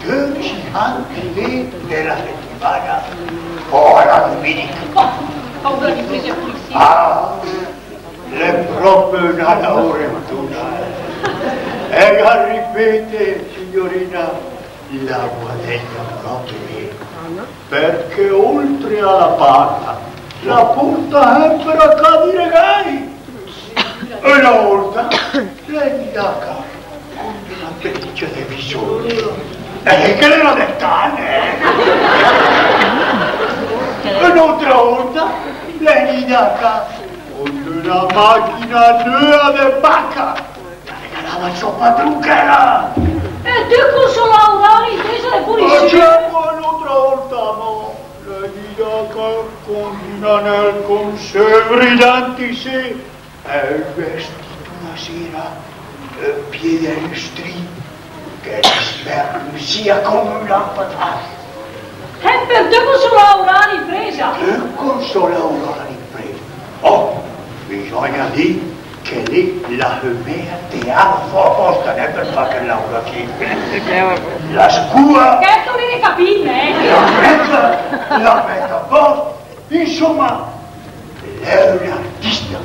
döcc anche dé de la setimana, fò la dumìnica. Ah, l'è pròpe öna laurentona. E la ripete, signorina, la guadagna pròpe bé, perché oltre a la paga, la pòrta sèmper a ca di regài. Öna ólta l'è 'ndada a ca con öna pelìcia de bisògn. Eh, che l'era de tane, eh? Ön'ótra ólta l'è 'ndada a ca con öna màchina nöa de baca. La regalava sò patrù chèla. E te, con sò laurà in impresa de pulisie? Ma certo, ön'ótra ólta, ma l'è 'ndada a ca con ün anèl con sö brilanti, sé. E ü vestìt öna sira, ü pié de lüstri, che la smerlüsìa come ü lampadàs. E per te con sò laurà in impresa? E con sò laurà in impresa. Oh, bisògna dì che lé la se mèa a teàla sö apòsta, nè, per fà chèl laurà ché. La scüa. Chèsto l'è de capì, eh? La mèt, la mèt a pòst. Insóma, l'è ön'artista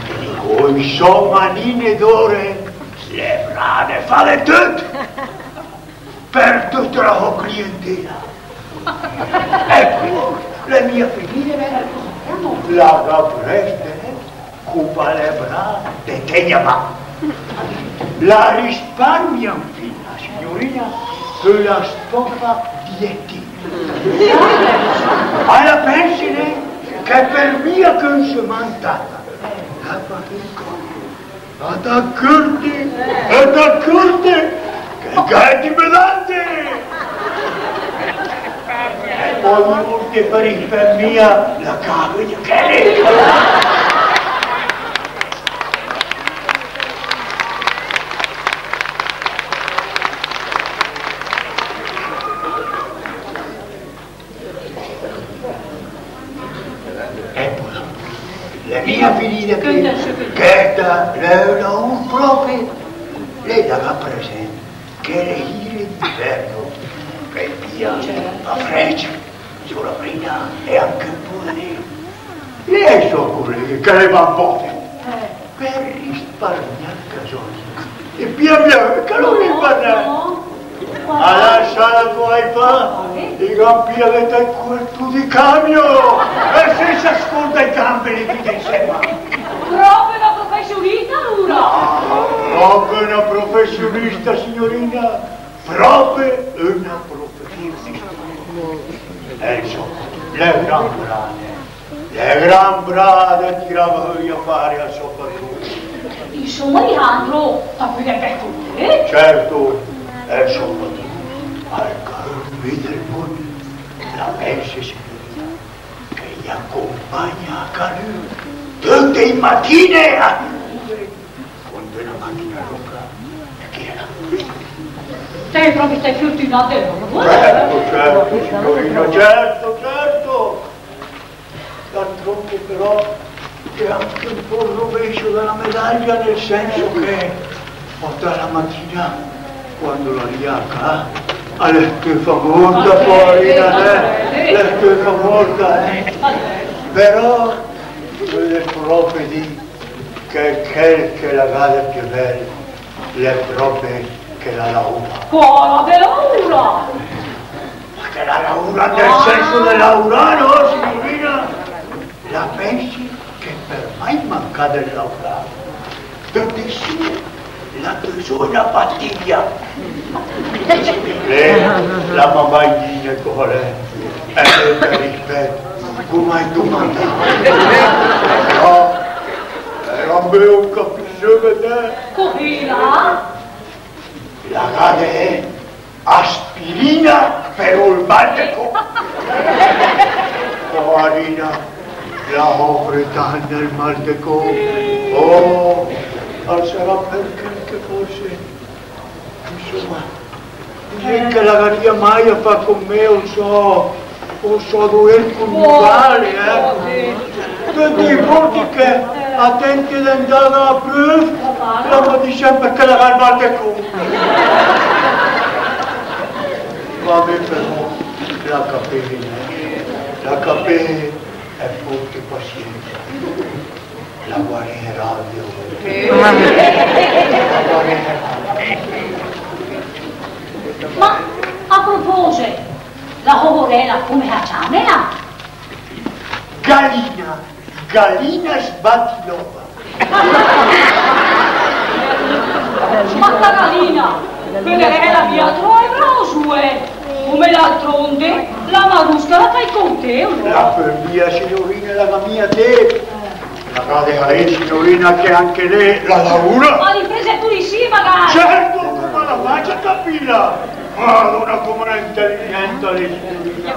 che con sò manine d'ór l'è brava de fà de töt per töta la sò clientela. Ecco, l'è mia finìda, eh? La gh'à prèst, eh? Cóme l'è brava de tègn a mà. La risparmia infina, signorina, per la stòfa di èti. A la pènse, nè, che per mia che ü se mantàga, la fa ü còl. Ma t'accorti, e t'accorti, che gh'è di pedante! E pò ü óltimo per i per mia la cave di chèle. Ecco, l'è mia finìda ché, chèsta l'è öna ur pròpe, lé la gh'à presènt che le sire d'invèrno, che i pìa ü frècc, sö la marina e anche ü pó de név. E i sò coléghe che le van bòte. Per risparmià ü casòl. E pian pian, che l'è ü risparmio. A la sala dóe i fa, i gh'à pià de tèt quart di camiò. E sènsa scórdà i gambe, lé töte insèma. Pròpe öna professionista, alura? Pròpe öna professionista, signorina. Pròpe öna professionista. Eh, insóma, l'è gran brava. L'è gran brava de tirà sö i afare al sò patrù. Insóma, Leandro, t'à pödìt vèss con lé? Certo, al sò patrù al gh'à ü mèt al mónd, la pènse, signorina, che i acompagna a ca lü töte i matine a con d'öna màchina lóca, e ché la... Te pròpe te sét fürtünàt, eh? Certo, certo, signorina, certo, certo. D'altronde però gh'è anche ü pó rovèss de la medaglia, nel sènso che töta la matina, quando la rìa a ca, l'è stöfa mórta, poarina, eh? L'è stöfa mórta, eh? Però, vöde pròpe dì che chèl che la gh'à de piö bèl l'è pròpe che la laura. Quala de laura? Ma Che la laura nel senso de laurà, no, signorina? La pensi che per mai mancà de laurà. Töte sö la tö sö la fastidia. Lé la m'à mai dì cosa l'è. E per rispèt, come hai domandà? No, eh, a me ol capì sö, vedè. Cos'è? La gà de aspirina per ol mal de cò. Poarina, la sofre tant del mal de cò. Oh, al sarà per chèl che forse, insoma, disèm che la gh'aria mai a fà con me, ol sò ol sò doér coniugale, eh. Töte i vólcc che a tènte de 'ndà a pröv, la me dis sèmper che la gh'à 'l mal de cò. Va bé, però, la capéve, eh. La capéve, e pórte pasiènsa. La guareherà, Dio. Eh. La guareherà. Ma, a propòset, la sò sorèla, come la ciamela? Galina, Galina sbatilòta. Ma sta Galina, quéla l'è mia tròp bròsua, eh. Come d'altrónde, la Marusca la fa i cónt, o no? La furba, signorina, la gh'à mia tép. La gh'à de saì, signorina, che anche lé la laura. Ma l'impresa purissima, magare. Certo, come la facia a capìla? Madóna, come l'è inteligènta lé, signorina.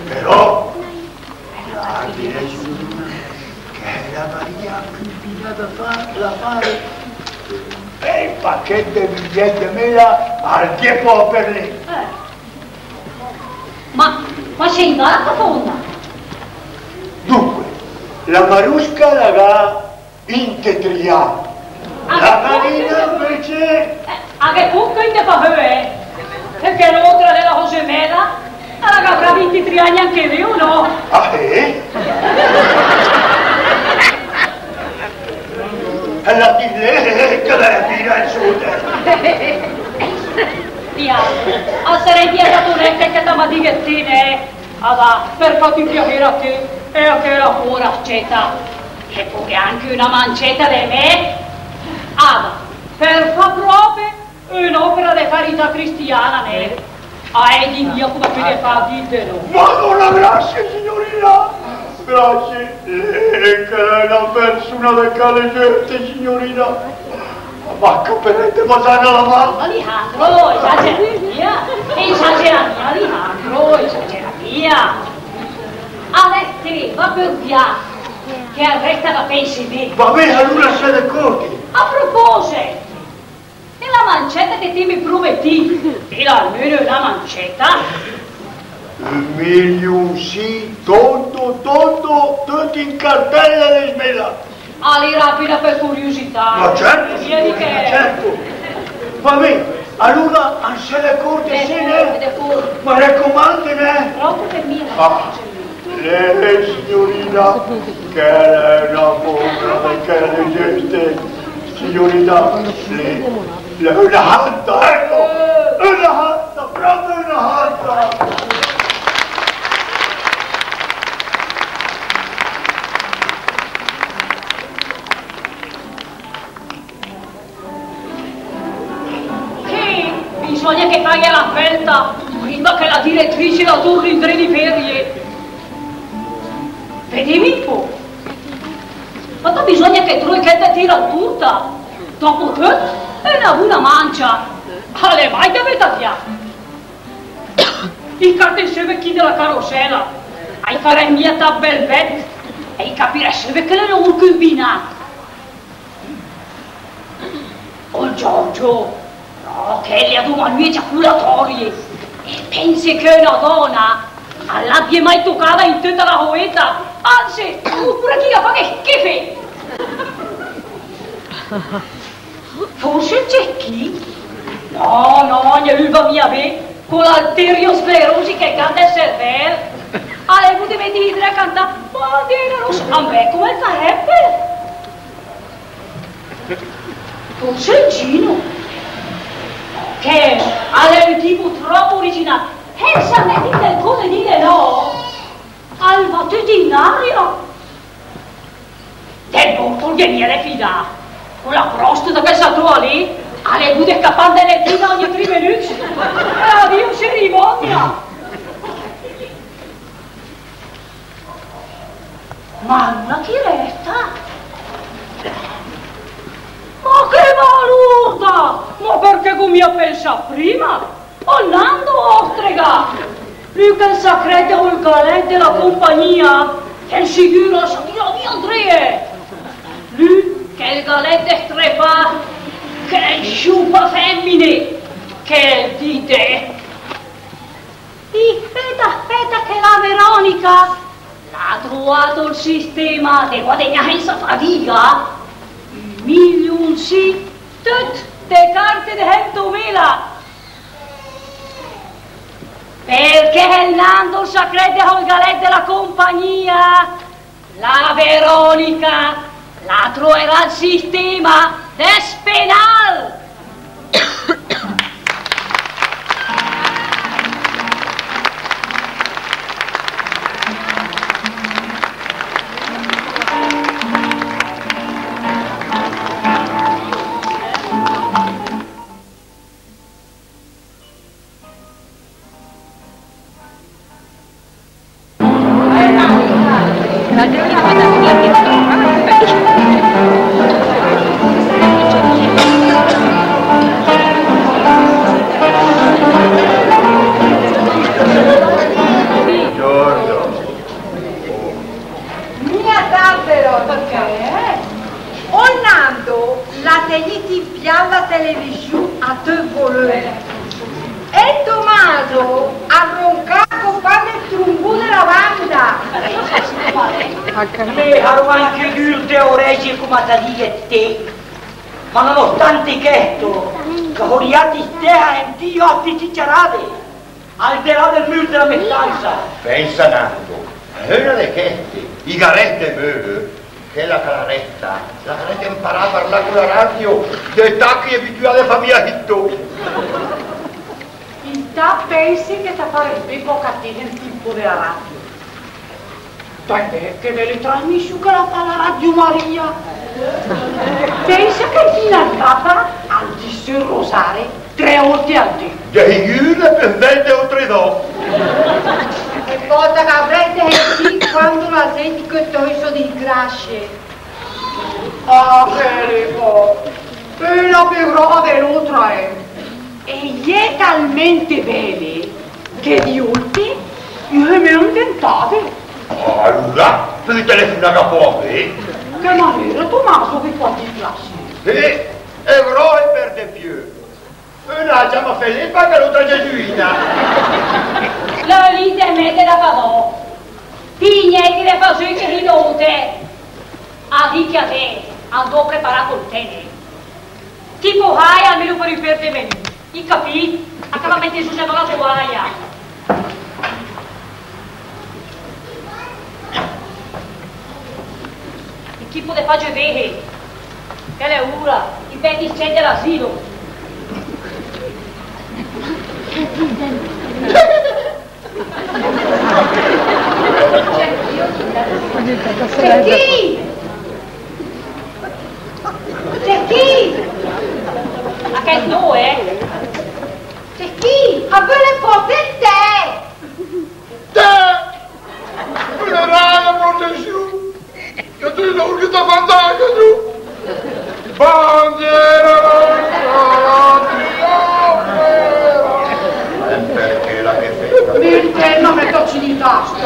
Però, la diré, signorina, che la gh'aria anche 'mpinà da fà, da fà ü bèl pachèt de biglièt de méla al tiempo per lé. Eh. Ma, ma se i va a fónda? Dunque, la Marusca la gh'à vintetré agn. La Galina invece... Eh, a gh'è póch che i 'n te fa vèd, eh. Perché l'ótra de la sò gemèla, la gh'avrà vintetré agn anche ela, o no? Ah, eh? E la dis lé che la è vira, insóma. Via, a sarèss mia stat onèsta che ta ma dighet, eh. Ah, va, per fàt ü piassér a té e a chèla pòra scèta, che pöde anche öna mancèta de mé. Ah, va, per fà pròpe ön'òpera de carità cristiana, né? Ah, e dìm mia come pöde fà a dìtelo. Madóna, grazie, signorina! Grazie, eh, che l'è öna persona de chèle giöste, signorina. Ma che pènsa de pasà la mà? Alejandro, esagera mia, esagera mia, Alejandro, esagera mia. Adèss té, va pör via, che al rèsta che pènse mé. Va bé, alura se la córde. A propòset, e la mancèta che té m'é prometìt? Té l'à almeno öna mancèta? Ü miliun, sì, tondo, tondo, töt in cartèla, de smélà. Alura, apéna per curiosità. Ma certo, signora, certo. Va bé, alura, an se la córde, eh, sé, né? D'acòrd. Me racomande, né? Pròpe per mia. Ah, lé, signorina, che l'è öna pòvra de chèle giöste, signorina, lé, l'è öna santa, ecco, öna santa, pròpe öna santa. Che bisògna che faga la fèsta prima che la direttrice la torni in trè di ferie. Vedìm ü pó. Ma ta bisògna che tróe chèl che tira la turta. Dòpo töt, öna buna mancia. A l'è mai da mèt via. I càrte sö i vècc de la carosèla. A i farèss mia tat bèl vèt. E i capirèss sö che l'è ü laurà cumbinàt. Ol Giorgio, no, chèl lé dóma a lü i ejaculatòrie. E pènse che öna dòna a l'àbie mai tocada in töta la sò éta, anse, opüra che i la faga schif. Forse ol Cecchì? No, no, gna lü 'l va mia bé, co l'arteriosclerosi che 'l gh'à del servèl. A l'è vnüt in mènt de mètela a cantà Bandiera rossa, a me come 'l farèss? Forse ol Gino? Che a l'è ü tipo tròp originàl. E se mèt in del codedìl e no, al va töt in aria. Del dutùr al gh'è mia de fidà. Con la prostata che s'ha truvà lé, al è bu de scapà in de letrina ògne tri minücc. Adio cerimonia. Ma alura chi rèsta? Ma che balurda! Ma perché gh'ó mia pensàt prima? Ol Nando, ostrega! Lü che 'l sa crèd ol galèt de la compagnia, che 'l sigür al sa tirà via dré! Lü che 'l galèt de strepà, che 'l sciupa fèmine, che 'l dì dé. Spèta, spèta che la Veronica l'ha truàt ol sistema de guadagnà sensa fadiga ü miliunsì, töt de carte de sèntomila. Perché ol Nando al sa crèd ol galèt de la compagnia. La Veronica la troerà ol sistema de spenàl! Mia tat, Veronica, eh? Ol Nando l'ha tegnìt in pià la televisiù a töt volö. E Tomaso al ronca copàt del trumbù de la banda. Mé, a ero anch'ö dür de orège, come ta dighet té. Ma nonostante chèsto, gh'ó riàt istèss a sentì òt ciciarade al de là del mür de la mé stansa. Pènsa, Nando, a öna de chèste, i gh'arèss de böv, chèla che la rèsta, la gh'arèss de 'mparà a parlà co la radio, de tat che i è abitüàt a fà mia hito. Intàt pènse che ta farèss bé pòch a té sentì ü pó de la radio. Dai, beh, che bèle trasmissiù che la fa la Radio Maria. Pènsa che infina ol Papa al dis ol rosare tre ólte al dé. Gh'è i gü de pö svèlte ótre dò. E pò ta gh'avrèss de sentì quando la zènt che töi i sò disgrassie. Ah, bèle pò. Öna pö grava de l'ótra, eh. E i è talmènt bèle che di ólte i è mia inventade. Ah, alura, pöde telefunà a pò a mé? Che manéra, Tomaso, che fa di classe? Eh, e bròhe per de piö. Öna la ciama Felepa e l'ótra Gesuina. La Elisa e mé de la Padò. Ti gnente de fà sö che i nóte. A dì che a té, andó a preparà col tè, né. Tipo hai almeno per ü pér de menù. I capìt? A ca va mèt sö la tovaia. E chi pöde fà sö, che l'è ura, i pècc cèt de l'asilo. Cecchì! Cecchì! Ma che dóe? Cecchì! A völ pòrtà ol tè! Tè! Öna rara processiù! Che te l'hé urghita fantaga, tu! Bandiera rossa, la primavera! E perché la che festa? Mé ol tè, ma mé tocc i tasti.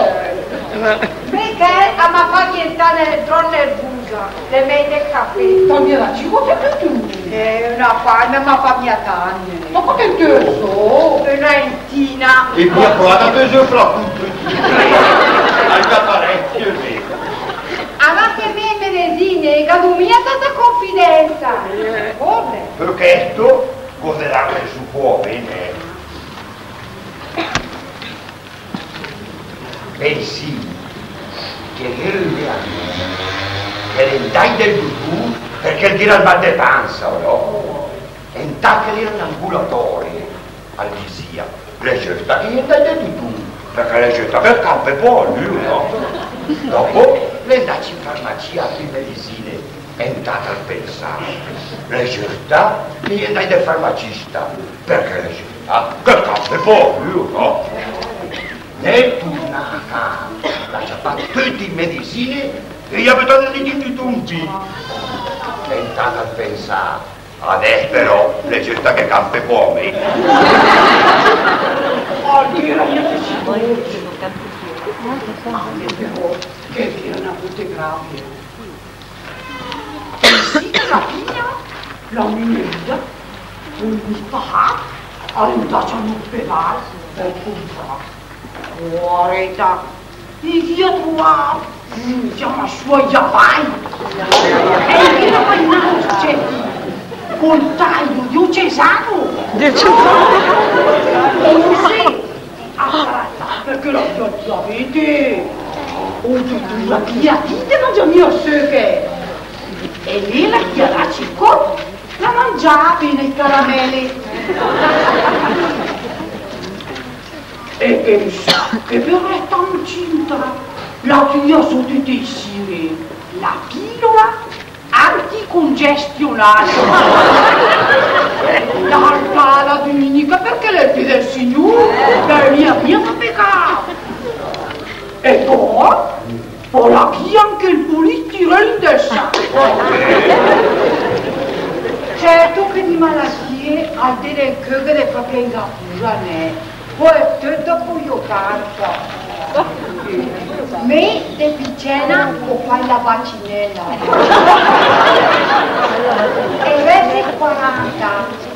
Mé che a m'à fat dientà dròp nervusa, l'è mèi de cafè. T'à mia dacc i gòte anche tü? Eh, öna quanta, ma m'à fat mia tante. Ma quante te só? Öna entina. E mia quanta te só fra tutti. Anche parecchio, sì. Alura che mé i medesine, gh'à mia tanta confidenza. Come? Per chèsto, considerà che só pò bene. Bensì, che l'è ü, che l'è 'ndacc del dutùr perché 'l gh'ìa 'l mal de pansa, o no? E 'ntàt che l'ìa in ambulatori, al disìa: L'è giöst che i è 'ndacc de tutun, perché l'è giöst che 'l campe pò lü, no? Dopo l'è 'ndacc in farmacia a fà i medisine, e 'ntàt al pensàa. L'è giöst che i è 'ndacc del farmacista, perché l'è giöst che 'l campe pò lü, no? Nel turnà a cà, l'à ciapàt töte i medisine e i à bütàt dét in un pì. E 'ntàt al pensàa: adès però l'è giöst che 'l campe pò mé. Al gh'éra mia che si torce. Anche però, che gh'éra öna fotografia. Sì, la fina, la mia, col mio papà, al è 'ndacc a l'ospedal per controll. Poarèta, i gh'ìa truàt, mm, i ciama sö i apai. E i gh'éra mai 'n altro, cioè, col taglio diocesano. Diocesano. E sì, ah, perché la, la, la vede. Oh, tu, tu, la gh'ìa dite, ma già mia sé che. E lé la gh'ìa dacc ol colp, la mangiàa apéna i caramèle. E pensà che per restà incinta, la gh'ìa sö töte i sire la pilola anticongestionale. La 'l fàa la düminica perché l'è 'l dì del Signùr, l'è mia, mia da pecà. E pò, pò la gh'ìa anche ol polistirene del sacc. Certo che di malatie al té ghe n'è pròpe ingapura, nè? Pò l'è töt dòpo i ottanta. Mé de picèna gh'ó facc la bacinèla. E verso i quaranta,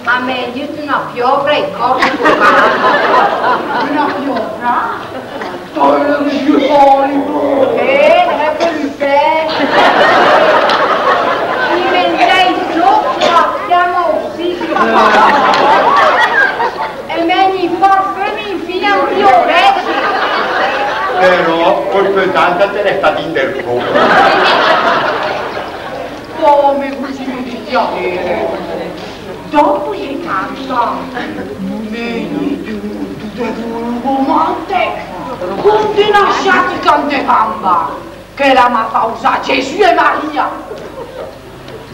a m'è 'ndàt öna piòvra ai còrd vocài. Öna piòvra? Tòi i dü pòlip. Eh, l'è per i pè. I mèngei sö la fiama ossìdria. E mègn i parfüm infina ai orècc. Però, col pesante te l'è stacc in del cò. Come cusì mi dispiace? Dòpo i è cantàcc, mé gh'ó vüt ü romàntech, cun d'öna asiàtica in de gamba, che la m'à fàcc usà Gesù e Maria.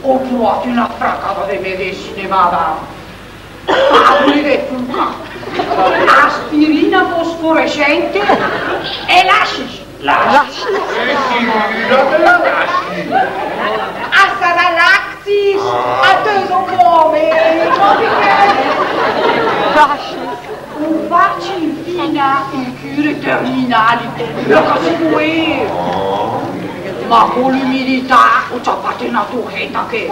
Ó truàt öna fracada de medesine, ma dai. Pàdule de fuca, aspirina fosforescente e l'ascit. L'ascit? Sì, sì, la, la, l'ascit. A sarà l'Axis, a töl nome. L'ascit. Ó facc infina i cure terminali, la cà si pöl. Ma con l'ümidità ó ciapàt öna tohèta che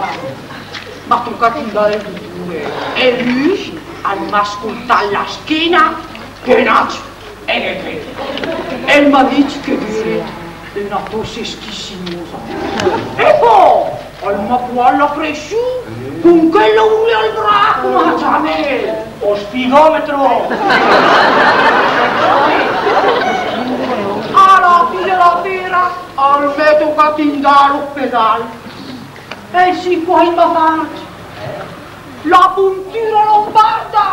m'à tocàt indà dal dutùr. E lü al m'à scoltàt la schéna, che n'àcc, e che, e 'l m'à dicc che gh'ére öna tosse schisimosa. E pò al m'à pruàt la pressiù con chèl laùr al bràs, come se ciama? Ol spigometro! A la fì de la féra al m'è tocàt indà a l'ospedàl. E sì, pò i m'à facc la puntura lombarda!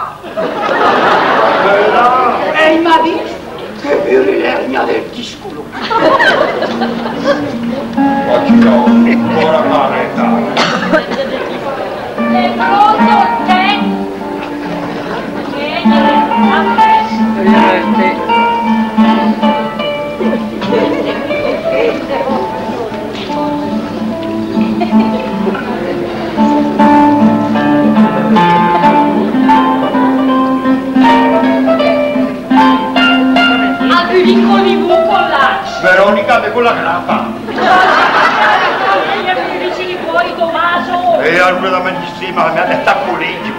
E i m'à dicc che gh'ére l'ernia del discolo. Oggi no, ora parla. È pronto il tè? Bene, a presto. Grazie. Al pericolo di buco là. Veronica, ve con la grapa. Gli amici di fuori, Tommaso. E allora la medicina, la mia testa a collegio.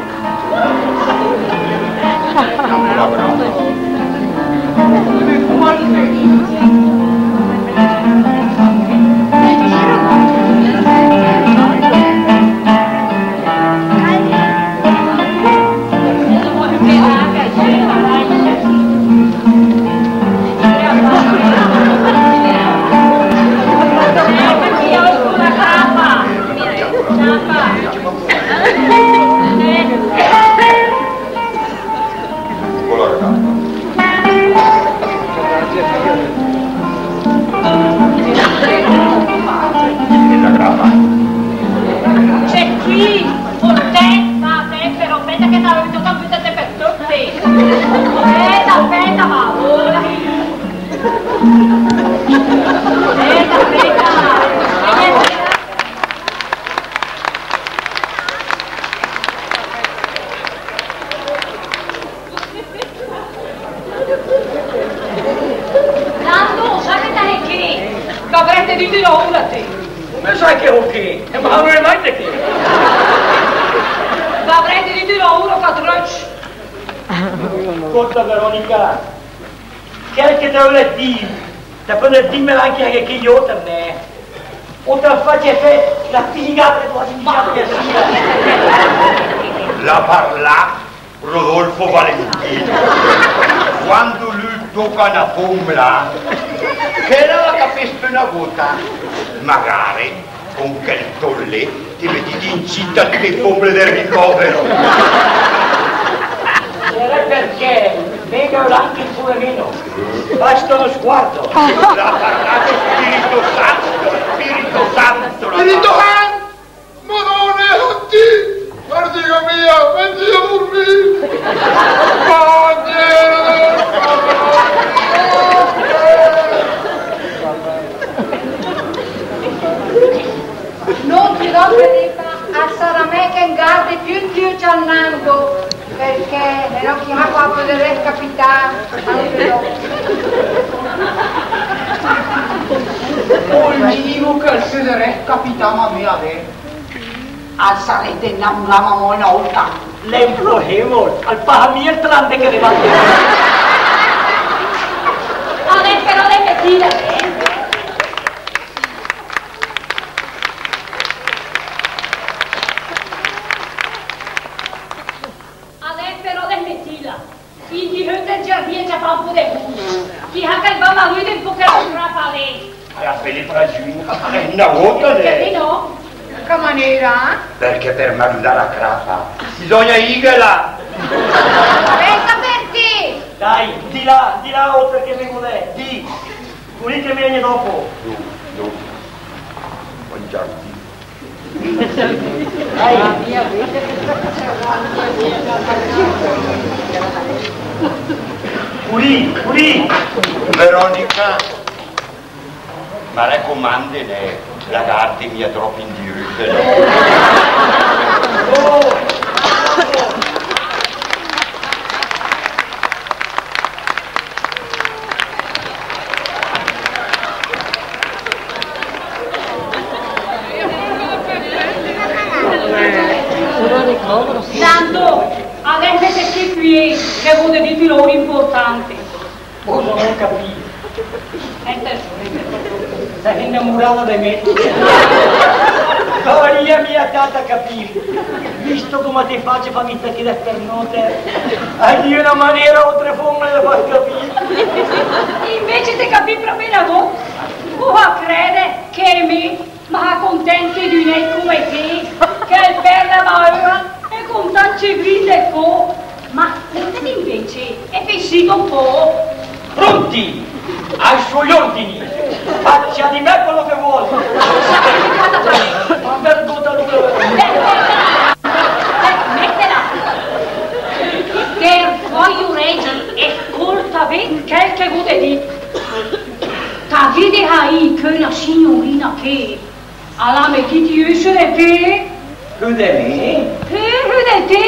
Dìtelo pure té. Come sai che ho che? Eh, ma non è mai te che. L'avrèss dìtelo pure, Catröcc. Scolta, Veronica, chèl che te ölet dì, te pödet dìmel anche a che, che i óter, nè? O te fà fà la piligata che te fà fà a sia. L'à parlàt Rodolfo Valentino. Quando lü 'l tóca öna fómna, che la la capéss pö öna góta, magare con chèl tòch lé te mètet incita töte i fómne del ricovero. Sarà perché me gh'è anche pure meno. Basta uno sguardo. L'à parlàt Spirito Santo, Spirito Santo, l'à parlàt. Spirito Santo! Madóna, Dio! Vergine mia, mètem a durmì! Vangelo del Signore! No, però, Felipa, al sarà mèi che 'n garde piö 'n gir Giannando, perché se no chissà cosa pöderèss capità anche dòpo. Ol mìnim che 'l pöderèss capitàm a mé, a vèss. Al sarèss de 'nnamuràm amò öna ólta. L'è impossìbol, al paga mia ol tram de chèl de Valentino. A vèss però de mètela, eh. A vèss però de mètela. Indi höt ol giardì e ciapà ü pó de gust. Chi sa che 'l va a marüde ü pó chèla crapa lé. A la fèmna, prima, öna góta, nè? Perché no? Che manéra? Perché per marüdà la crapa bisògna ìghela. Resta per ti! Dai, di là, di là, óltre che me gode, di. Pulìt che me vègne dòpo. No, no. Mangiarti. Pulì, pulì. Veronica, ma racomàndem, nè, la garde mia tròp indirüte, nè? Oh! Tanto, adèss mètet ché ché, che gh'ó de dìt ü laùr importante. Cosa, non ho capito. Senta, senta, senta. Sei innamorata di me? Maria mia, tata, capì. Visto come te faci, fammi stà ché de sternute. Hai di una maniera oltrefonna de far capì. Invece te capì pròpe negót. Cosa crèdet, che me ma contènte d'ü nèt come té, che 'l pèrd la maöa e con tant che grìde ché. Ma scóltet invece e fésset ü pó. Pronti! Ai suoi ordini! Faccia di me quello che vuole! Cosa avete fatto fare? Ma vergogna lui! Mètela! Te fò i urège e scólta bé chèl che gh'ó de dì. T'gh'é de saì che öna signorina ché a l'à metìt i öse de pé. Sö de mé? Eh, sö de té.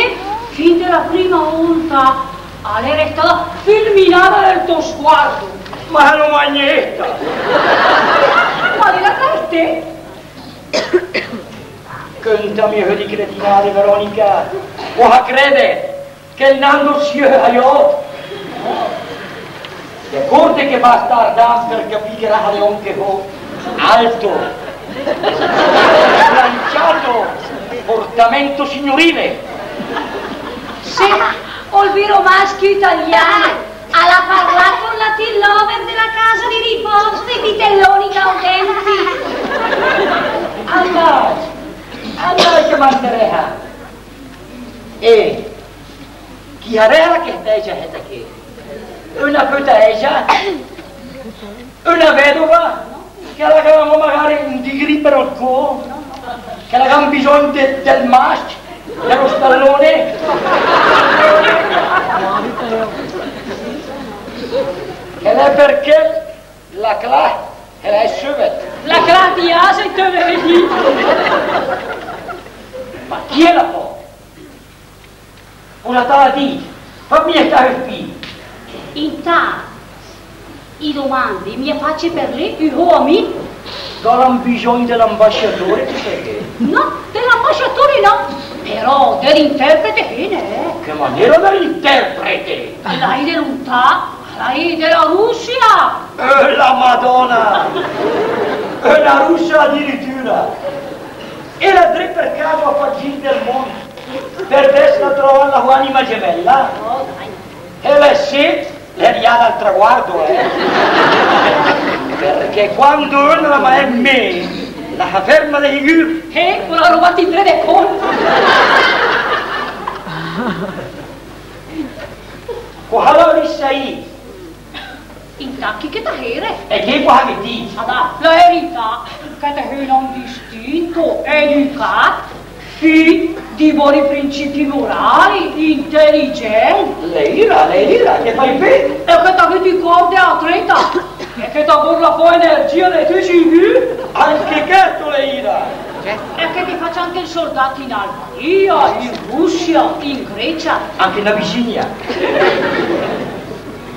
Fin de la prima ólta a l'è restada fulminada del tò sguardo. Ma no m'à gnèsta. Ma l'è la té. Cöntam sö di cretinade, Veronica. Cosa crèdet? Che 'l Nando sia sciöt, aiò! D'acórdet che basta ardà per capì che rasa de òm che só. Alto, slanciato, portamento signorile. Sé, ol vero maschio italiano, a l'à parlàt col Latin Lover de la casa di riposo dei vitelloni gaudenti. Andài, andài che mancherèa. Eh, chi sarèsala chèsta ègia, chèsta ché? Öna pöta ègia? Öna vedova? Che la gh'à magare ü digrì per ol có? Che la gh'à bisògn de, del mascc, de lo stallone? Che l'è perché la clàs, che la è söbet. La clàs di ase, te vedi? Ma chi è la po? Cosa t'à dì? Fammi stà ü pì. Intant, i domande i m'à facc per lé, ü sò amì. Gh'àla bisògn de l'ambasciatór, te sét? No, de l'ambasciatór no, però de l'interprete sé, né. Che manéra de l'interprete? L'è de luntà, l'è de la Russia. Eh, la Madóna! Eh, la Russia adiritura! E l'è dré per caso a fà 'l gir del mónd per vèss a troà la sò anima gemella? Oh, dai. E lé sé, l'è riàda al traguardo, eh. Perché quando öna la m'à ét mé, la sa ferma de sigür. Eh, con la roba ti prende conto. Cosa l'avèss ì? Intànt chi che ta sére. E che cosa che dis? Adà, la erità, che ta sé un òm distinto, edücàt, fì, di boni principi morali, inteligènt. L'è ira, l'è ira, te fét bé. E che ta gh'ét i cör de atreta, e che ta bör la fò energia de tücc i gü. Anche chèsto l'è ira. E che t'é facc anche 'l soldàt in Albania, in Russia, in Grecia. Anche in Abisinia.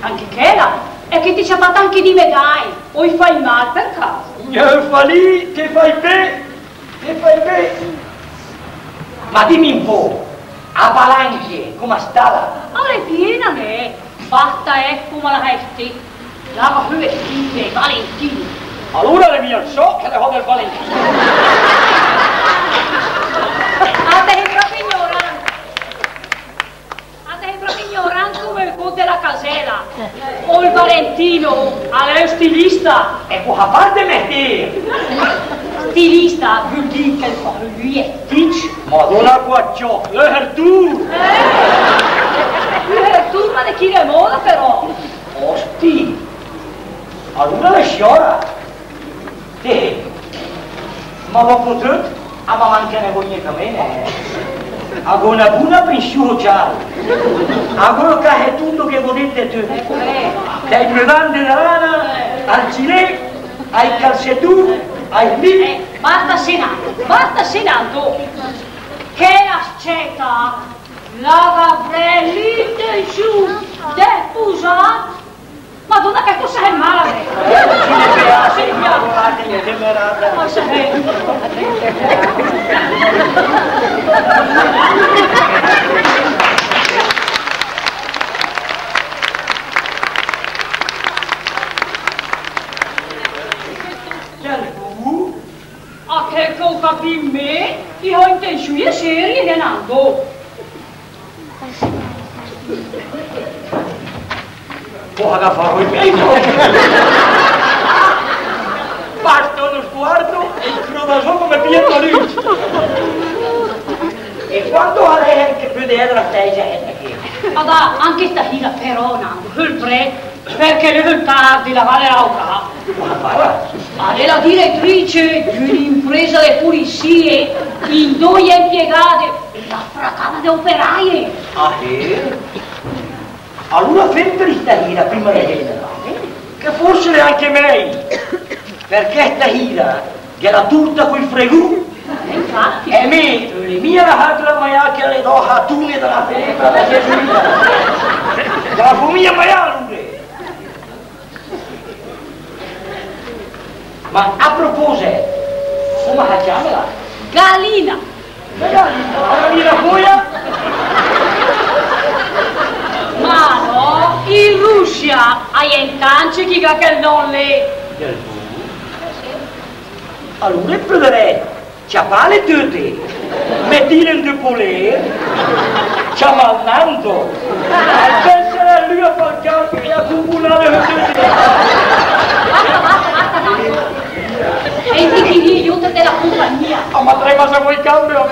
Anche chèla. E che t'é ciapàt anche di medae, o i fà mal per caso? Gnà, fà lì, te fét bé, te fét bé. Ma dìm ü pó, a Palanche, come stala? Ah, l'è piena, né? Basta, eh, come la sét. La m'à sö 'l Valentino. Alura l'è mia 'l sò che l'è sö del Valentino. Ah, te sé pròpe ignorànt. Ah, te sé pròpe ignorànt come 'l cónt de la casèla. Ol Valentino, l'è ü stilista. E cosa fà de mestér? Stilista völ dì che 'l fà sö i vèstìcc. Madóna, quaciò, l'è ü sertùr. Eh? Ü sertùr, ma de chi de móda, però. Osti. Alura l'è siòra. Eh, ma dòpo töt, a ma manca negót gnà a mé, né. A gh'ó öna buna pensiù sociale. A gh'ó ü cassetù che gh'ó dét de töt. Dai mudande de lana, al gilet, ai calsetù, ai slip. Eh, basta scenà, basta scenà, oh. Che la scèta, la Gabrelli, te sciù, de spusà. Madóna, che cosa sét mala, eh? Sì, sì, sì. Cosa sét? Che bù? A chèl che ó capìt mé, i sò intensiù serie, né, Nando? Cosa che farò io? Basta ü sguardo e cröda zó come Pietro Luigi. E quando la sét che pöde èda la stèisa chèsta ché? Adà, anche stasira però, Nando, ol prèt, perché lé ol tardi la va a laurà. Ma va là. L'è la diretrice di un'impresa de pulizie, in dói impiegade e la sfracada de operaie. Ah, eh? Alura fém per stasira, prima de cèna, che forse l'è anche mèi, perché stasira gh'è la turta coi fregù. Eh, infatti. E mé, l'è mia la sacra maià che le do a tune de la febra de Gesù. Che la fó mia maià, alura. Ma a proposet, come la ciamela? Galina. Magari, magari la foia? Ma no, in Russia, a i è in tance che i gh'à chèl nòm lé. Alura pöderèt ciapàle töte, metìle in de polé, ciamà Nando. E pènsa lü a fà 'l cambio e a cumpunàle töte. Basta, basta, basta, Nando. E i ti chini i aiuti de la cumpagnia. Ah, ma trema se vuoi cambio.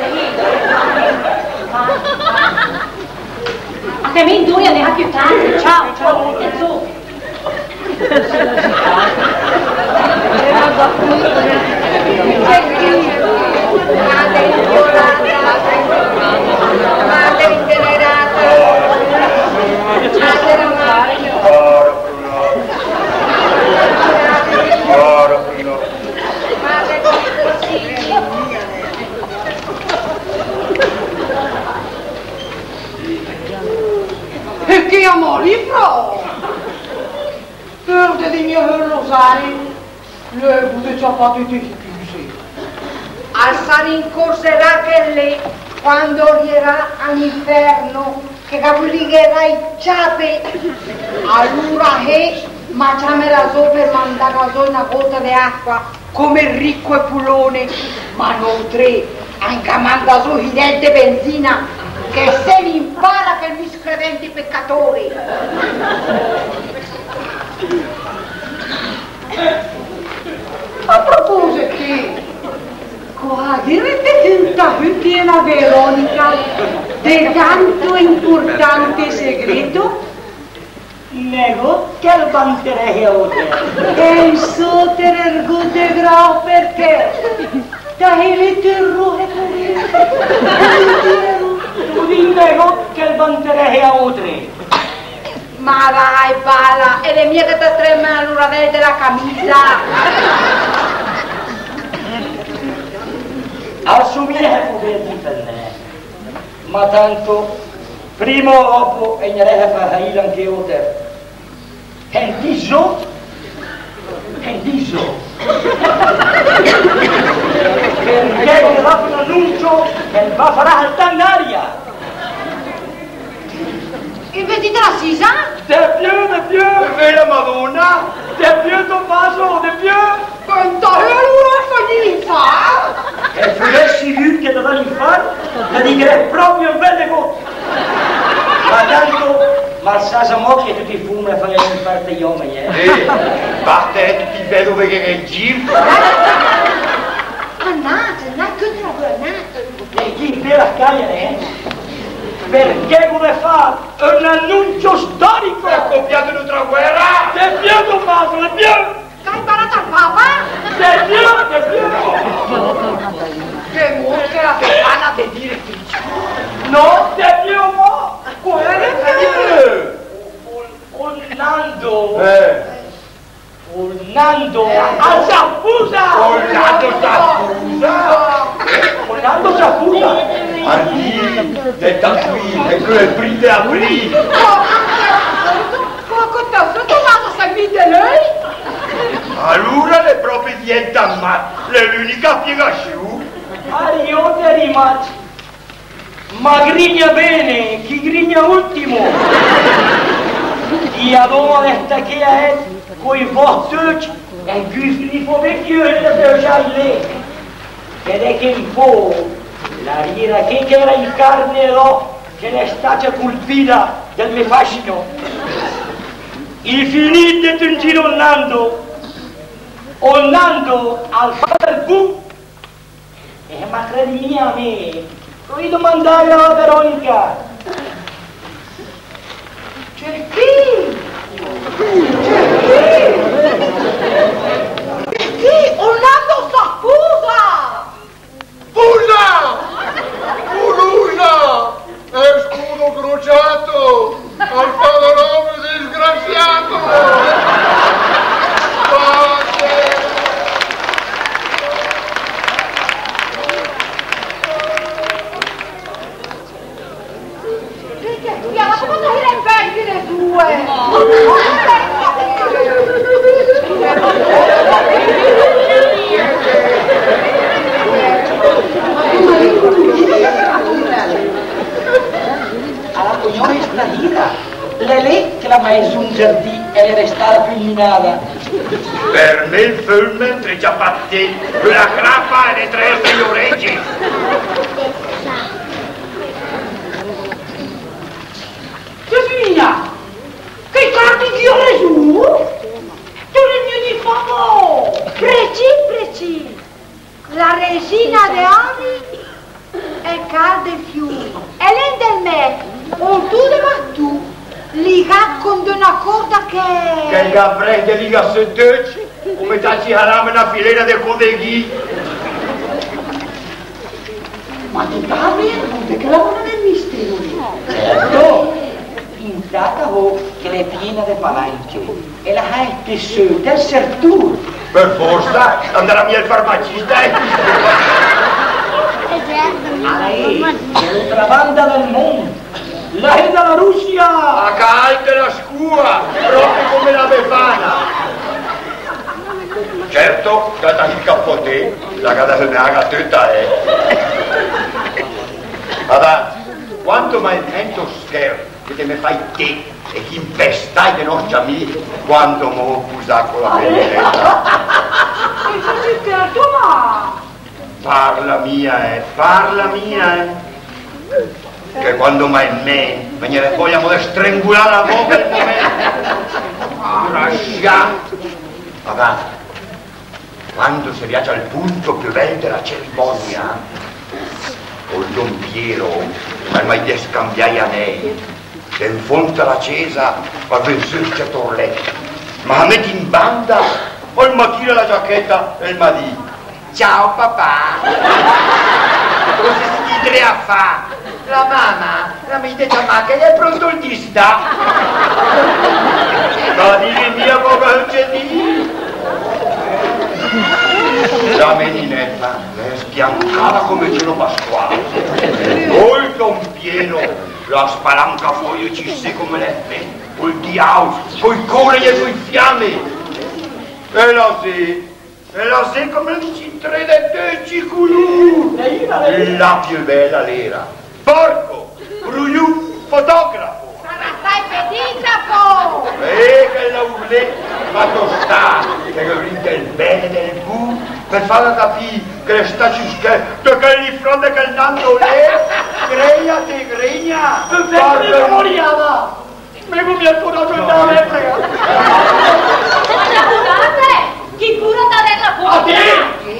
A te me induia de più tardi. Ciao, ciao. E tu. E che amò lé, però! Pör de dì mia ol rosari. L'è vüt ciapà tüt i scüs. Al sa rincorserà chèl lé quando rierà a l'inferno, che ga vülìt gh'éra i ciape. Alura hé, ma ciàmela zó per mandàga zó öna góta de acqua, come Enrico e Pulone, ma nóter an ga mandàt zó i dét de benzina, che se n'impara chèl miscredente pecatore. A proposito, cosa gh'ìret che cönta hüt la Veronica de tanto importante segreto? Negót che 'l vanterèhe a óter. E insóter ergót de gròs, perché? Te hé lé töt röhe, poverèt. Tö dì negót che 'l vanterèhe a óter. Ma dai, bala, e l'è mia che te trèmet l'uradèl de la camisa. Al somèa, poverèt, per mé. Ma tanto, prima o dopo, e gnerèhe a fà hèi anche óter. Hènt zó, hènt zó. Perché gh'ó dàt ün anuncio che 'l va a fà saltà in aria. Invece de la sisa? De piö, de piö! E la Madona! De piö, Tommaso, de piö! Quanta è alura, fa l'infart? E furèss lü che te dà l'infart, te digherèss pròpe ü bèl negót. Ma tanto, ma 'l sàs amò che tücc i fómne a fan l'infart ai òmegn, eh? Eh, basta, eh, tücc i vèdove che gh'è in gir. Annàt, annàt, che te la völ, annàt. E chi per la caia, eh? Perché gh'ó de fà ün anuncio storico! È scoppiata un'altra guerra! De piö, Tommaso, de piö! Che hai parlato al Papa? De piö, de piö! Che mosca la Befana de direttrice! No, de piö, no! Quale de piö? Ol, ol Nando! Eh! Ol Nando! Eh, al sa spusà! Ol Nando sa spusà! Ol Nando sa spusà! Ardì, l'è tranquil, l'è che l'è ol prim de aprì! Ma cosa t'ha fatto, ma lo sai di lui? Alura l'è pròpe dientàt mat, l'è l'ünica spiegassiù. Ariò de rimat. Ma grigna bene, chi grigna ültimo. Chi adóma de stà ché a èd coi vòst öcc, e chi se ne fó de piö de piö già lé. Che de che in pò, la rira ché chèla in carne e òs, che l'è stacc culpida del me fascino. I finìt de tüngì ol Nando, ol Nando al fa ol bu. Eh, ma crèdi mia a mé, l'ó de domandàga a la Veronica. Cerchì? Cerchì? Cerchì? Ol Nando sa spusà! Spusa! Spusa! E scudo crociato! Al fa de nome, disgraziato! A la sciura Estraida, l'è lé che la maison Giardì l'è restada fulminada. Per me ol fölme l'è ciapàt, la crapa l'è tràita i orège. Gesù mia, che carti che gh'ó resù? Te l'é mia dìcc, papà! Precì, precì. La resina de òri e cal de fiur. E l'è del mé, ol tù de Martù, ligàt con d'öna corda che... Che ga frègh de ligà sö d'öcc, come tacì a rame öna filera de codeghì. Ma ti parli, ma perché la dona del mistero? Certo. Intàt ó che l'è piena de palanche e la ha èd sö del sertùr. Per forza, andarà mia al farmacista, eh? A la è de l'otra banda del mónd, la è de la Russia! A caàl de la scua, pròpe come la Befana! Certo, che la t'à mia capàt té, la gh'à de fà töta, eh. Adà, quando m'à in mènt ol scherz che te me fét té e chi impestàcc de nòscc amìs, quando m'ó pusàt co la Beninetta. E só sicür, ma... Parla mia, eh, parla mia, eh. Che quando m'à in mènt, me gh'è vòia amò de strengulà la bóca ol momènt. Disgrasiàt. Adà, quando s'è riàcc al pont piö bèl de la cerimonia, ol don Piero, al m'à de scambià i anèi, de in fónd a la césa, al vé sö ol cèt orlèt, al ma mèt in banda, al ma tira la giachèta e al ma dis: "Ciao papà." Cosa sét dré a fà? La mama la m'à dicc che l'è pront ol disdà. Ma dìm mia cosa che te dì. La Beninetta l'è sbiancada come cielo pasquale. Ol don Piero la spalanca fò i öcc isé come l'è fèt ol diàol, coi córagn e coi fiàm. E la sé, e la sé come l'è intrada de töcc i culùr. La piö bèla l'era: "Porco, bruiù, fotografo!" Sarà stacc pedìgrafo! Eh, che la urlàa, ma tö stà, che gh'ó rinàcc ol bèl e ol bu, per fàga capì che l'è stacc ü scherz de chèl lì, front de chèl Nando lé, grèia té grèia, barbe... Me gh'ó mia ol coragg de 'ndà a lèprega. Ma 'ndà a curàt? Chi cura t'à dàcc la cura? A té! Sì,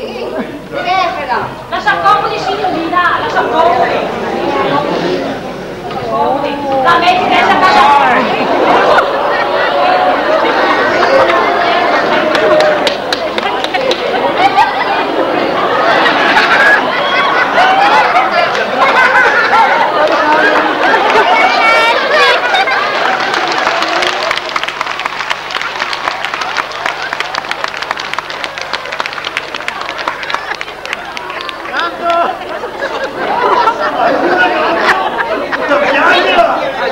lèprega. La s'acomodi, signorina, la s'acomodi. La s'acomodi. La mèti adèss a casa.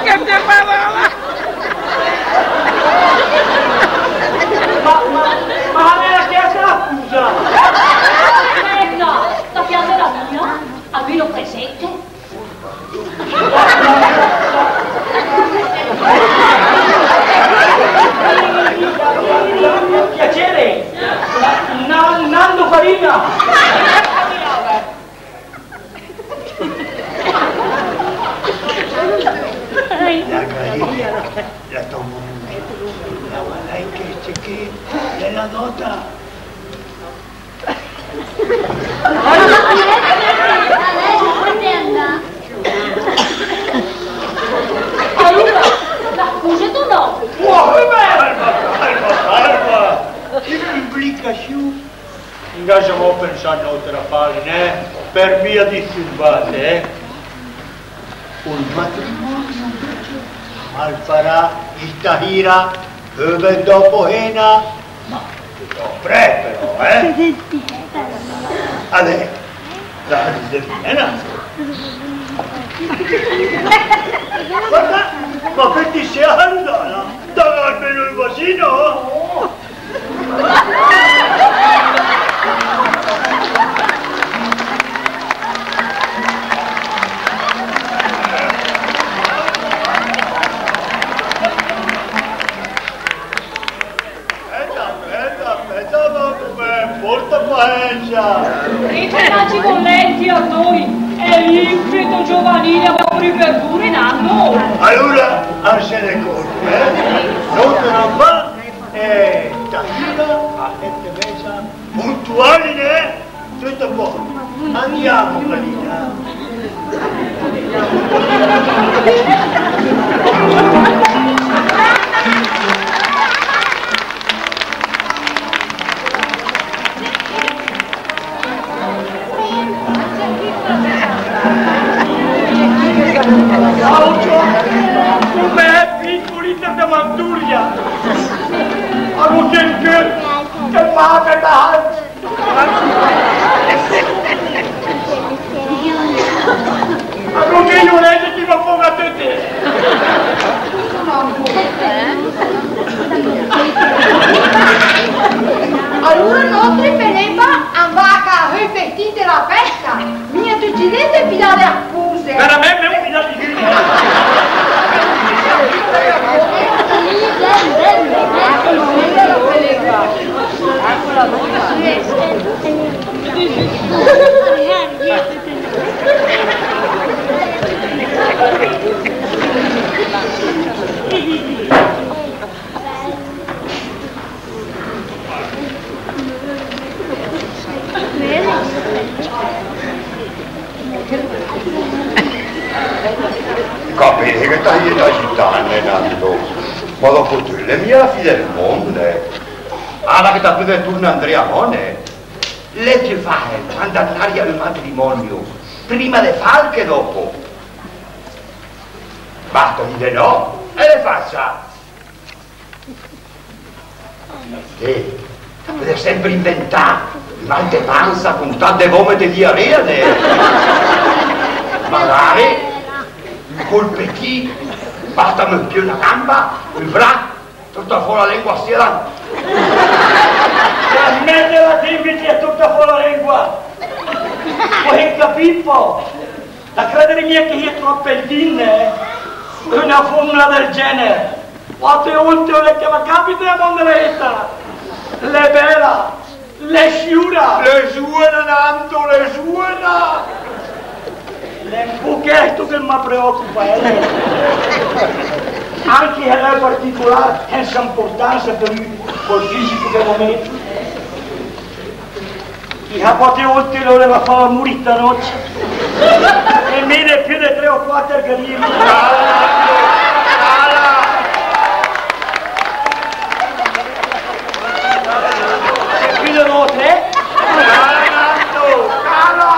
Che te parola! Ma, ma, ma l'è chèsta la scusa? Eh, no, sta piangere la mia, almeno presente. Piacere, Na-, Nando Farina. La galera, la tomo, la malaica, che, che, la nota. Alura, la scüset o no? Oh, calma, calma, calma. Che cumplicassiù. Ingass amò a pensà a n'ótra fase, nè? Per mia disturbàt, eh? Ol matrimòni invece al farà sta sira, söbet dòpo séna, ma dòpo, però, eh? Adès, la ride mia, no? Varda, ma che te sé a salüdàla? Dàga almeno ü basì, no? Spèta, spèta, spèta, ma, ma, pòrta pasénsa. E che facci volenti a noi, è l'impeto giovanile a più verdure, Nando. Alura, al se ne corte, eh? No te ne fà, eh, stasira a sèt e mèsa, puntuali, eh? Tutto buono. Andiamo, Marina. Ciao, ciao. Come è piccolita da manduria. Amo che, che, che male da Alura, io lei che ti va fuori a te, te. Alura, Capìt che te sét agitàt, Nando? Ma dòpo töt l'è mia la fì del mónd, eh. Ara che te pödet turnà indré amò, nè? L'è piö fàcil andà inàcc al matrimòni prima de fàl che dòpo. Basta dì de nò e l'è fàcil. Eh, te pödet sèmper inventà: mal de pansa, cuntat de vòmet e diarea, nè? Magare ü colpetì, basta mövere piö öna gamba, ü bracc, töta fò la lengua, sì, là. Smètela, te, invece, töta fò la lengua. Pò, eh, capìt pò. Ta crèdet mia che hét tròp pèl dì, nè? Öna fómna del gèner. Quat ólte l'è che la càpita amò in éta. L'è bèla, l'è sciura. L'è zùena, Nando, l'è zùena. L'è ü pó chèsto che me preòcupa, eh. Anche se l'è particolare, sènsa importansa per ü, col fìsico che gh'ó mé. I sa quat ólte l'ó levàt fò l'amùr sta nòcc? E mé de piö de tré o quàter che rìe. Cala, cala! Piö de dò o tré? Cala, Nando, cala!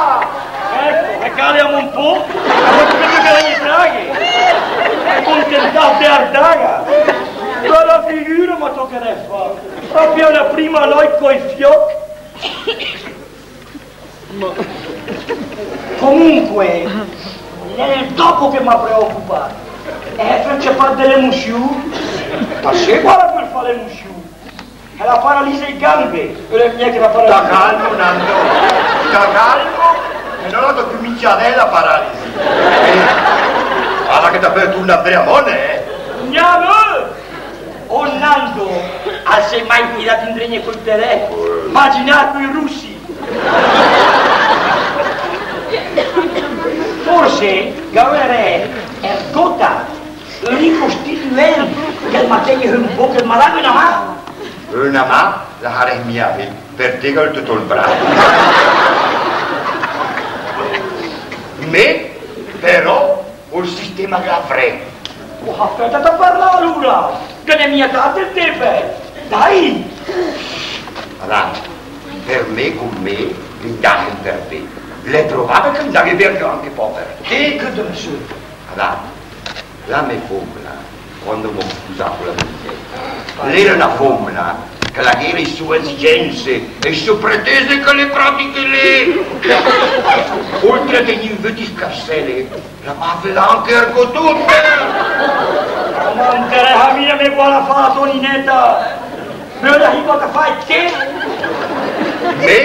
Èco, e cale amò ü pó, e pò te vèdet che la ghe traghe. E cuntentat de ardaga. Bèla figüra me toccherèt fà. Pròpe la prima nòcc coi fiòch. Comunque, l'è 'l dòpo che me preòcupa. E fèrce part de l'emossiù. Ma se guarda per fà l'emossiù, l'è la paralisi dèi gambe, e l'è mia che la paralisi. Sta calmo, Nando, sta calmo, e nò la tò cüminciàt la paralisi. Eh, ara che te pödet turnà indré amò, nè? Gnà mé! Ol Nando al s'è mai fidat indré gnà col telèfon. Imaginàt coi russi. Forse gh'avrèss ergóta, ricostituent, che 'l ma tègn ü pó, che 'l ma dàga öna mà. Öna mà la harèss mia hé, per té che gh'ét töt ol bracc. Mé, però, ol sistema che l'avrèss. Oh, aspèta de parlà alura, che n'è mia tat ol tép. Dai! Alura, per mé, con mé, l'indagin per bé. L'è probabile che l'indagin per bé anche pò per té. Che te ne sét? Alura, la mé fómna, quando m'ó spusàt con la mé Ginetta, l'era öna fómna che la gh'era i sò esigense e i sò pretése, che le pratiche lé. Oltre a tegnì ü vöt i scarsèle, la m'à fà anche ergót. Ma 'nterèssa mia a mé quala la fà la tò Ninetta. Mé öna hibata fà e té. Mé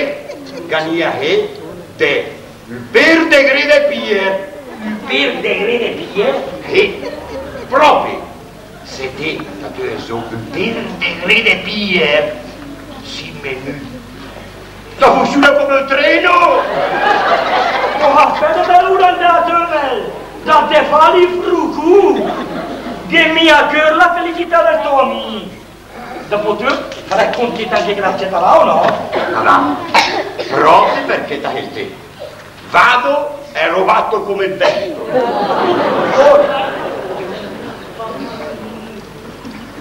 gh'ó mia hé té. Ü pér de gré de pìer. Ü pér de gré de pìer? Hé, pròpe. Se té te töret zó ü pér de gré de pìer, sét menüt. Ta funsiuna come ü treno! Oh, aspèta, alura, 'ndà a tömel, ta te fà i frucù. Gh'è mia chèla la felicità del tò amìs. Dopotüt, sarèss cuntént anche che l'accetarà, o no? No, no. Pròpe perché te hét té. Vado e lo batto come il vento.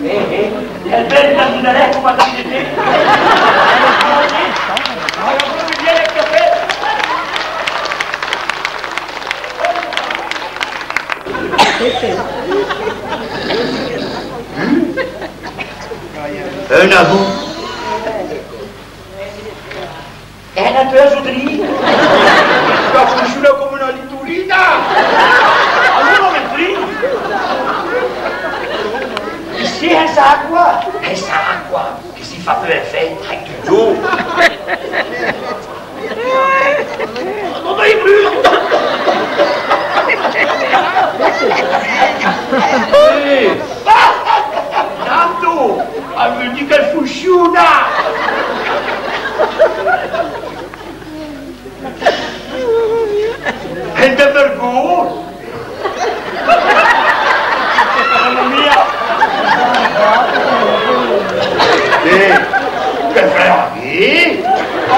Eh, eh, el vènt al vin darè, comandante, té. Ara come vien el cafè? Öna bu- E la töa sodrì? La funsiuna come öna liturina! Alura, mentre... Issé, sènsa aqua? Sènsa aqua, che se fa pö efèt, hai tu giù. No, dai, Bruno! Eh! Tanto, al völ dì che funsiuna!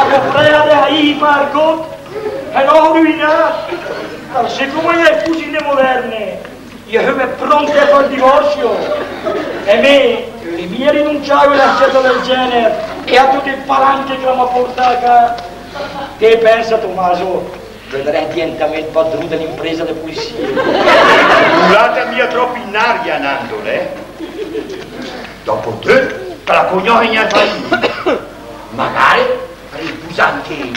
Che frega de i fà 'l cont, e l'ó ruinàt. Sicome i è cusine moderne, i è prònte a fà 'l divorzio. E mé, l'è mia rinuncià a öna scelta del gèner e a töte i palanche che la m'à portàt a cà. Te pènsa, Tomaso, vödrèss dientàmènt padrù de l'impresa de pulisie. Vulàt mia tròp in aria, Nando, nè? Dopo töt, te la cognòs gnà i fà. Magare per i pusànc, eh,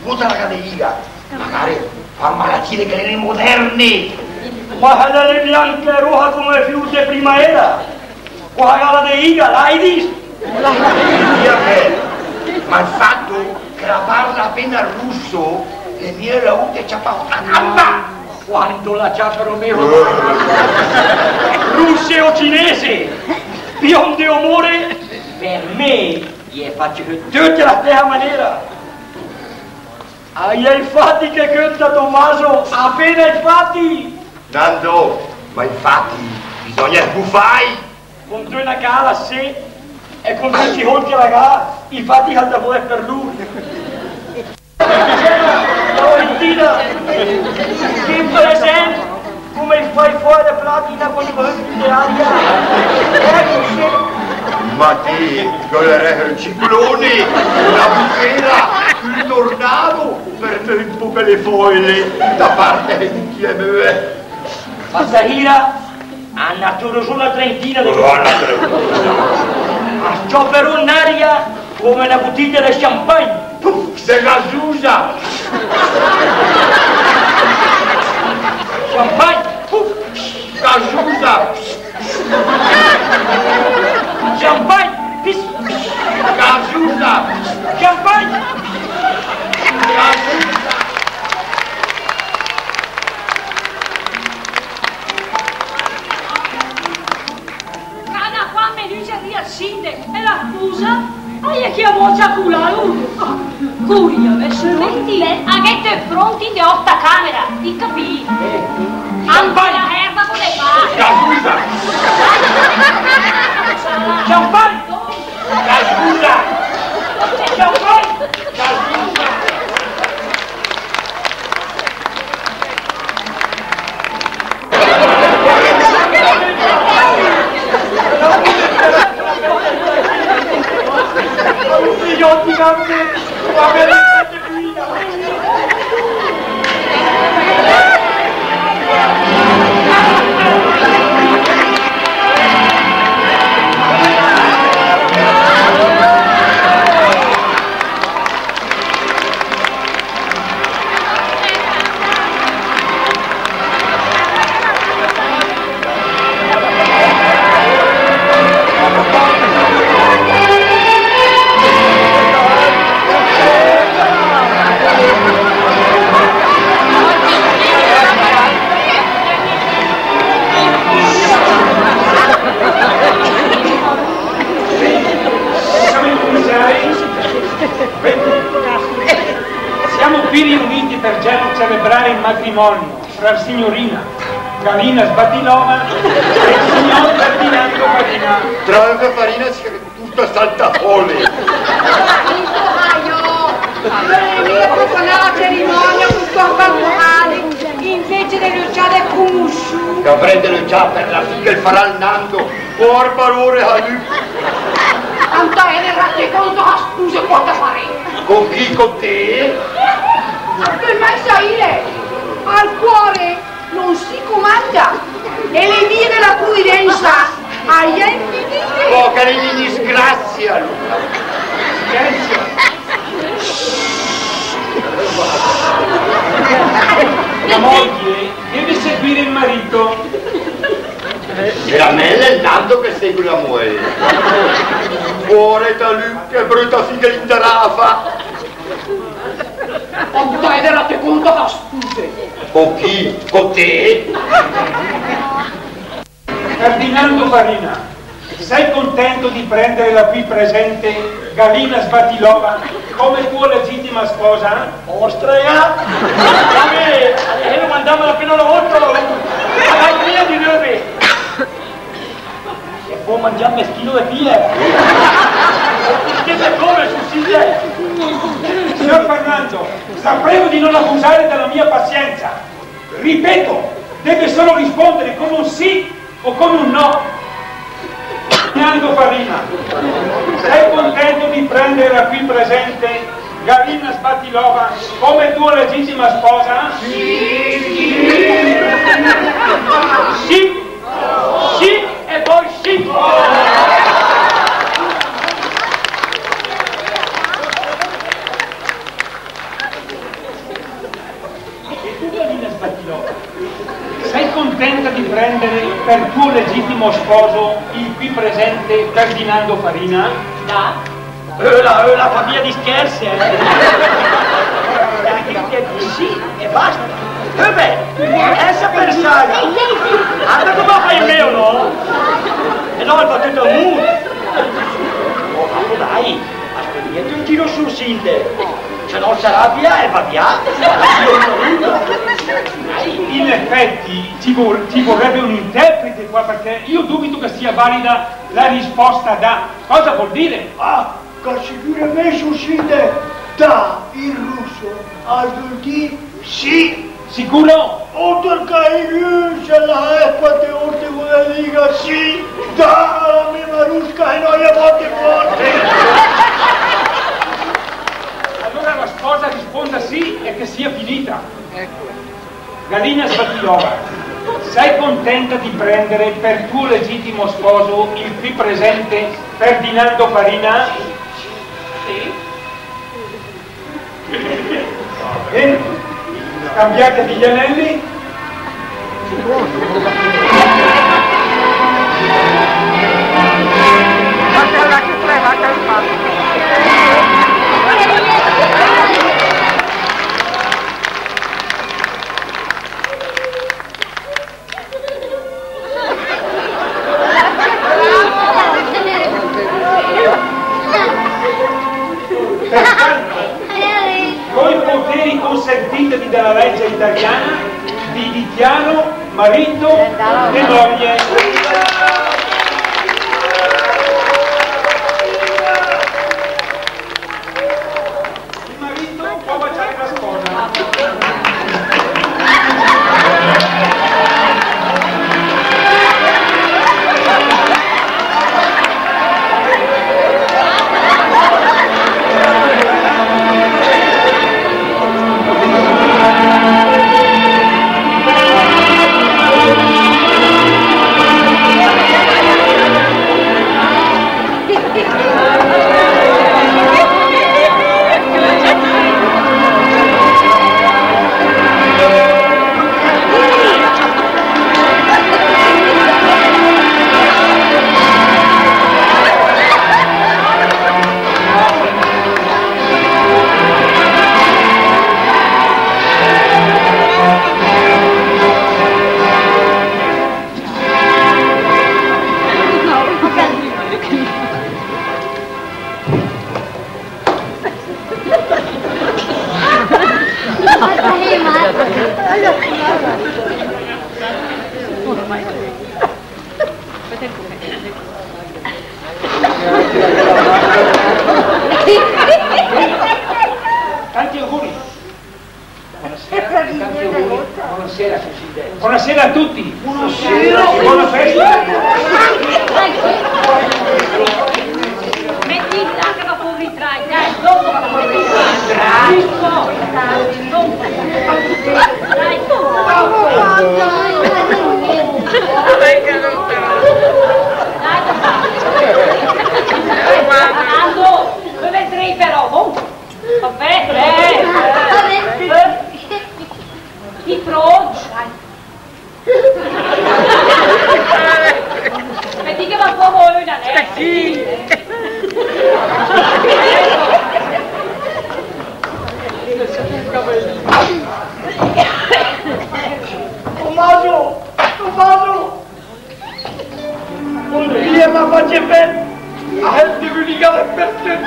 sbota la cadeiga. Magare fà 'l magatì de chèle moderne. Ma chèla l'è bianca e roja come fiur de primaera. Quala cadeiga, l'AIDS? Mia bèl, ma 'l fat che la parla apéna russo, l'è mia la ura de ciapà sota gamba. Quando la ciaperò mé sota gamba. Russe o cinese, bionde o more, per mé i è facc töte a la stèsa manéra. A i è i fati che cönta, Tomaso, apéna i fati! Nando, ma i fati bisògna sbufài! Con töna cà la sé, e con töcc i sólcc che la gh'à, i fati i s'à da fà per lur. Florentina, che presènt, come i fà i fòi de platina quando i va in aria. Ecco, sé. Ma té, gh'ölerèsset ü ciclone, öna bufera, ü tornado, per mövì ü póch le fòi, da parte de chi le möe. Ma stasira a 'n a töro sö öna trentina de... Oh, öna trentina. A s-ciòperò in aria come öna butiglia de champagne. Puf! De gasusa! Champagne! Puf! Gasusa! Champagne! Pis! Gasusa! Champagne! Gasusa! Cada quat minücc riva 'l sìndec e la spusa, a i è chi a völ ciaculà, uh. Curia, me senti, a gh'è töt prönt in de òta camera, i capìs? Eh. Anche la erba con le mani. Gasusa! Champagne! Gasusa! Champagne! Gasusa! Siamo incominciati? Siamo qui riuniti per ce-, celebrare il matrimonio fra signorina Galina Sbattilova e signor Ferdinando Farina. Trà öv e farina, si capisce, tüt a salta fò. Sto aio! Lü l'è mia per fà la cerimonia con sto bambolàde, invece de lücià de cunusciü. Che avrèt de lücià per la figa, el farà 'l Nando. Pòer balore, a lü. Tanta ède, rèndet cónt, a spuse, pòta faré. Con chi? Con té? Come mai saìle? Al cuore non si comanda. E le vie della pruvidenza a i è infinite. Oh, che disgrazia, alura. Silenzio. La moglie deve seguire il marito. Veramente, l'è 'l Nando che segue la muér. Pòer de lü, che bröta figa l'indarà a fà. Tanta ède, rèndet cónt, a spuse. Con chi? Con té? Ferdinando Farina, sei contento di prendere la qui presente Galina Sbattilova come tua legittima sposa? Òstrega! Vabbè, eh, lo mandiamo appena una volta, ma dai, via di nove. E pò mangià 'n chilo de pile. Perché te come, Susile? La prego di non abusare della mia pazienza. Ripeto, deve solo rispondere con un sì o con un no. Ferdinando Farina, sei contento di prendere la qui presente Galina Sbattilova come tua legittima sposa? Sì. Sì. Sì e poi sì. E tu, Galina Sbattilova, sei contenta di prendere per tuo legittimo sposo il qui presente Ferdinando Farina? Dà. Eh, la, eh, la fa mia di scherzi, eh? La gh'ha de dì sì e basta. Eh beh, lassa pensà. Arda come fa el mé, no? E no, el fa tüt amur. Oh, dai, aspetì un giro sü, Sinde. Se no el s'arabia e va via. In effetti ci vor-, ci vorrebbe un interprete qua, perché io dubito che sia valida la risposta dà. Cosa vuol dire? Ah, che sicüramente, Sinde, dà in russo al völ dì sì. Sicuro? Oltre che in russo, la è quante volte vuole dire sì, dà la mia marusca e noi a volte forte. Allora la sposa risponda sì e che sia finita. Galina Sbattilova, sei contenta di prendere per tuo legittimo sposo il qui presente Ferdinando Farina? Sì. Bene, scambiatevi gli anelli. Pertanto, coi poteri consentitemi dalla legge italiana, vi dichiaro marito e moglie. Il marito può baciare la sposa. Tanti auguri. Buonasera, tanti auguri. Buonasera, Susi. Buonasera a tutti. Buonasera. Buona festa. Mettiti là che va fuori, dai, dai, dopo va fuori. Dai, dopo, dai, dopo. Dai, dopo. Ando, dove sei però? Boh. Vabbè, eh. Che frocia. Vedi che va fuori una, eh? Sì. Tommaso! Tommaso! Ol dia m'à facc fèm, a hèm de vüdì per töt.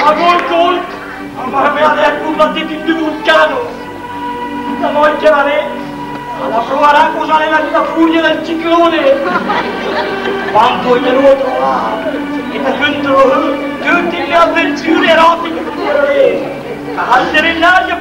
A gol gol, a m'à dàcc pür la tèta in de vulcano. Stamòia la ré, a la proarà cosa l'è la, la furia del ciclone. Quando te l'ó troàt, e te cönterò töte le aventüre erotiche che te pödet avè. A salterà in aria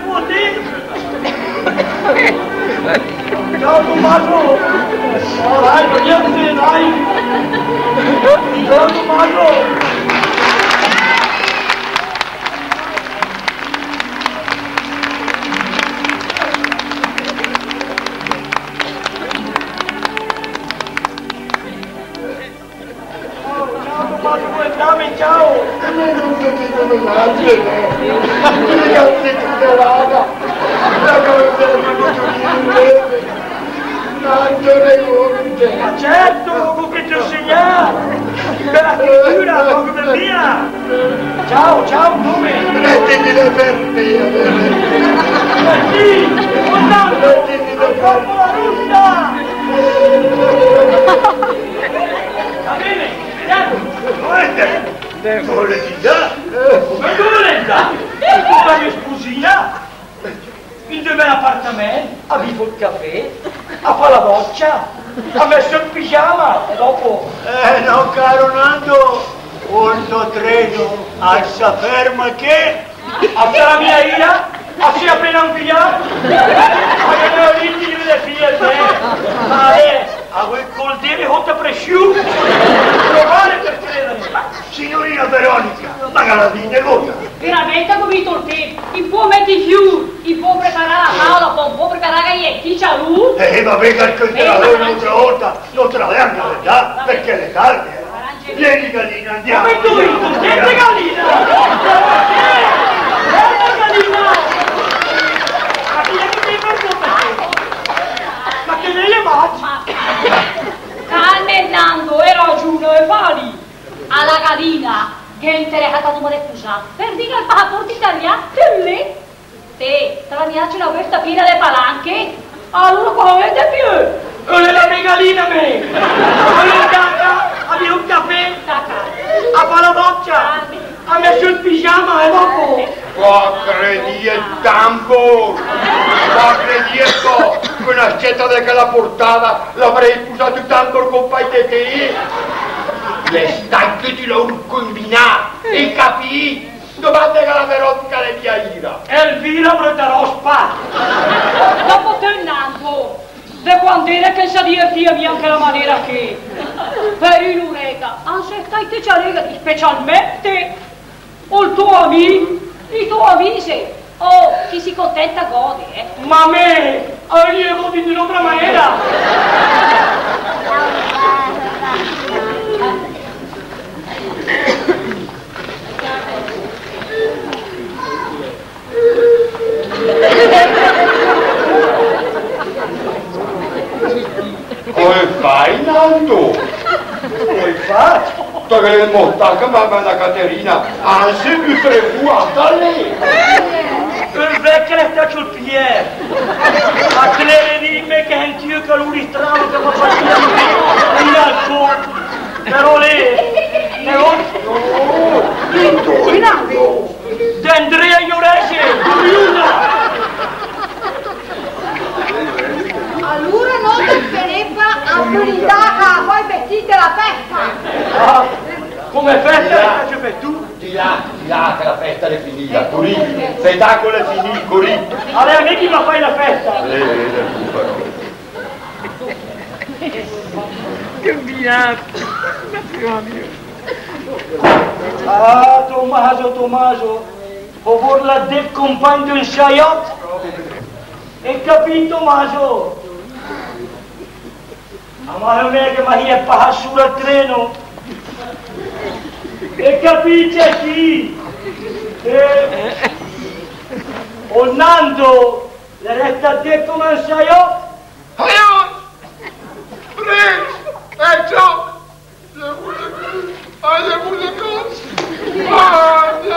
Ciao! Come non ti dico niente, eh? Io ti dico la cosa, la cosa è venuto in inglese. Tanto le volte. Ma certo, con che ti ho segnato! Bella cultura, proprio per mia! Ciao, ciao, come? Mettiti le per mia, per mia. Mettiti le per mia. Va bene, andiamo. Dove volete andare? Ma dove volete andare? Con la mia spusina? In del bel apartamènt, a bìv ol cafè, a fà la dòcia, a mèt sö ol pigiama, e dòpo? Eh, no, caro Nando, ol tò treno al sa ferma ché. A sarà mia ira, a s'è apéna infiàt. Ma che me ho dito di vedere figli a te. Ma, eh, a vuol col dire sotto pressione. Provare per credere. Signorina Veronica, ma che la dite, cosa? Veramente, gh'ó vìt ol tép. I pò mèt i fiùr, i pò preparà la tàola, pò, pò preparà i gaièt, i cialùr. Eh, va bé, che ascolterà un'altra volta, l'altra volta, va bé, va bé. Perché le calme, eh. Vieni, gallina, andiamo. Come tu, tu, niente gallina! Niente gallina! Ma chi è che ti ha fatto? Ma che ne le faccio? Calma, Nando, hai ragione, e fali. A la gallina gh'interèssa ol numero de spusàt, per via del pasapòrt italià, che l'è. Té, te la mètet sö la bösta piena de palanche, alura cosa vöret de piö? Öle la me gallina, me! Öle la caca, a bìv ol cafè, a fà la dòcia, a mèt sö ol pigiama e dòpo? Pò crèdet tanpò, pò crèdet pò che öna scèta de chèla portada l'avrèss spusàt tanpò compàgn de té? L'è stacc che ti l'ó combinàt, e capìt? Domàndega a la Veronica, l'è mia ira. Elvira Brötaròspa. Dòpo té, Nando, de quand'éra che 'l sa divertìa mia in chèla manéra ché? Per ün'urèta, an se stàcc té ciaréghet, specialmènt ol tò amìs, i tò amìs, oh, chi se contènta gode, eh. Ma me, a öle vèd in ön'ótra manéra. Come fai, Nando? Come fai? Te gh'ét mòrt, ma, ma la Caterina, anzi, piö preocupàda l'è. Ol vècc l'è stacc ol Pierre. A te l'è de dìm che sènte ü calùr strano che fa partì ü alcol. Però lé, però... Nando, Nando. D'Andrea Iorese, Curiuna! Alura no, Felipa, a fürìt, pò vèdet la fèsta. Ah, come fèsta, che fèsta fét tu? Di là, di là, che la fèsta l'è finida, curì. Spetàcol l'è finìt, curì. Alura, mé chi va a fà la fèsta? Eh, eh, eh, però. Che viaggio! Ah, Tommaso, Tommaso, ó vurlàt dét compàgn d'ün sciaiòt? Hét capìt, Tommaso? Ah, ma mé che m'ìe pasàt sura ol treno. Hét capìt, chi? Eh, ol Nando, l'è restàt dét come ü sciaiòt? Aiò! Prest! Ecco! Le musiche! Ah, le musiche! Ah, Dio!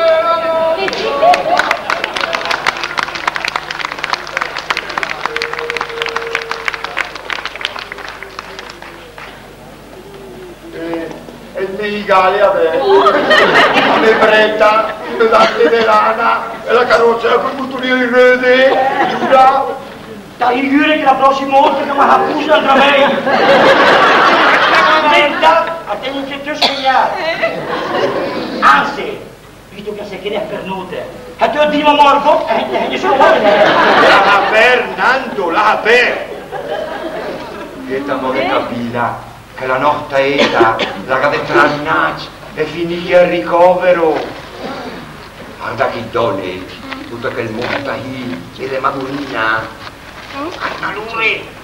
Eh, e 'l mé igale a mé. A me brèta, i me dàcc de lana, e la caròssa coi butolì röde, dura. Te figüret che la pròssima ólta che me la pusa 'ndrà mèi. Sènta, a te no te só segnàt. Anse, visto che a se crèd per nóter, a te dìm amò argót, eh, eh, eh, insóma, eh. Làa pèrd, Nando, làa pèrd. Ghét amò de capìla. Che la nòsta éta la gh'à de trà 'n nàcc e finìga in ricovero. Arda chi dòne, töte chèl mónd ahì, e de Madunina. Arda lure.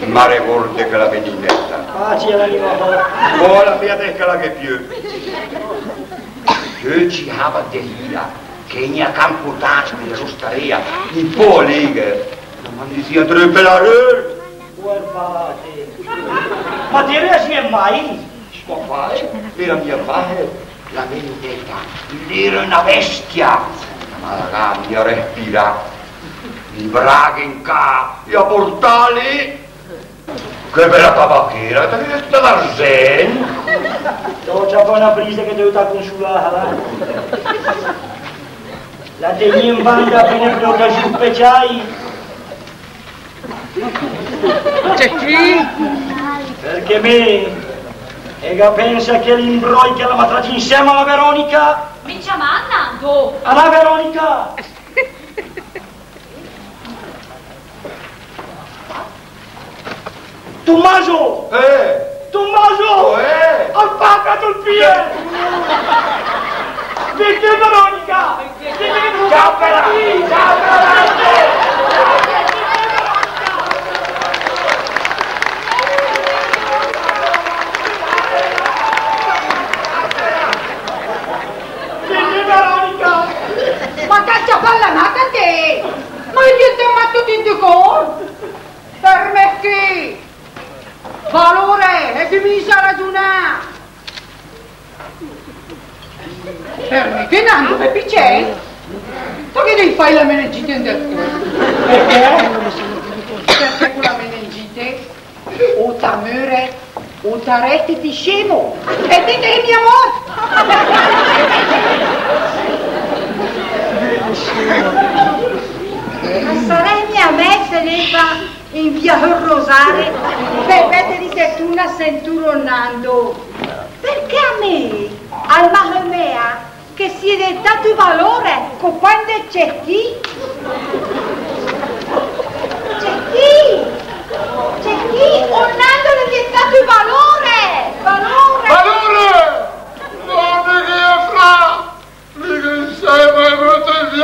Ma regórde chèla beninèta. Pace a l'anima sua. Pò la mia de chèla che piö. Che ci hava de hìla, che gna campo tanto de l'ostaria, un pò alégher. Ma me disìa dré per la röl. Guardate. Ma te reasìet mai? Ma fai, l'era mia fàcil, la beninèta, l'era öna bestia. Ma la mia respira. I braghe in ca, i a portà lé. Che bèla tabachera, te vèdet, tüta d'arzènt. Dòcia pò öna brisa che te öta a consolàla. La tegnì in banda apéna prima che a sciurpeciàs. Perché mé, e ga pènsa che l'imbròi che la m'à trat insèma a la Veronica? Me ciamàt Nando? A la Veronica! Tommaso! Eh! Tommaso! Oh, eh! Al papa col pie! Vète, Veronica! Ciao, Veronica! Ciao, Veronica! Vète, Veronica! Ma t'é ciapàt la mata, té? Ma sét mat töt in d'ü cólp? Permèt ché! Valore, e cuminsa a ragiunà! Permèt, Nando, me picèt? Perché te gh'ét fàcc la meningite in del cór? Perché? Perché con la meningite o ta möret o ta rèstet scemo. E te te sé mia mórt! Ma sarèi mia mé, Felipa, invià ol rosare per mèt de sentüra a Nando. Perché a mé al ma sómèa che sìe deentàt ü valore, compàgn del Cecchì. Cecchì! Cecchì! Ol Nando l'è deentàt ü valore! Valore! Valore! Dómne che fra! Perché sèm protècc,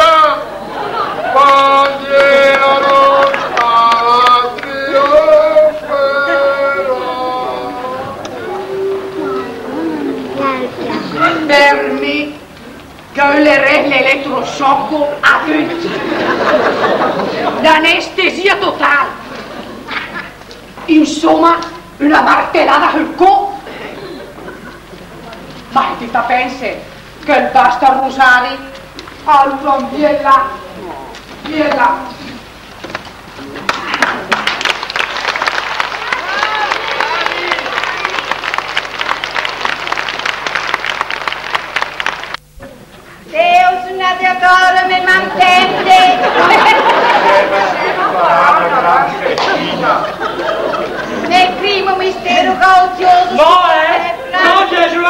bandiera rossa, trionferà. Per mé, che ölerèss l'eletrosciocco a töcc. L'anestesia totale. Insóma, öna martelada söl có. Ma sét, te pènset che 'l basta ol rosare? Alura, vièla, vièla. Deus, na de cor me mantènde. Nel primo mistero gaudioso. No, eh! No, Gesù!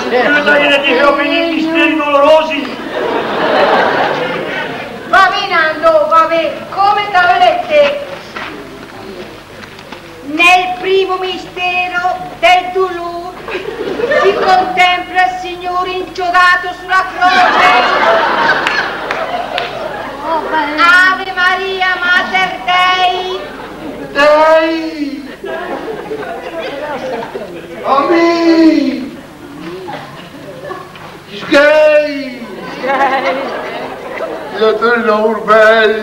Io t'avrei detto che ho finito i misteri dolorosi. Va bé, Nando, va bé, come te ölet té. Nel primo mistero del dolor si contempla il Signore inchiodato sulla croce. Ave Maria, Mater Dei. Dei. Amì. Sgei! Sgei! Io te lo urbei!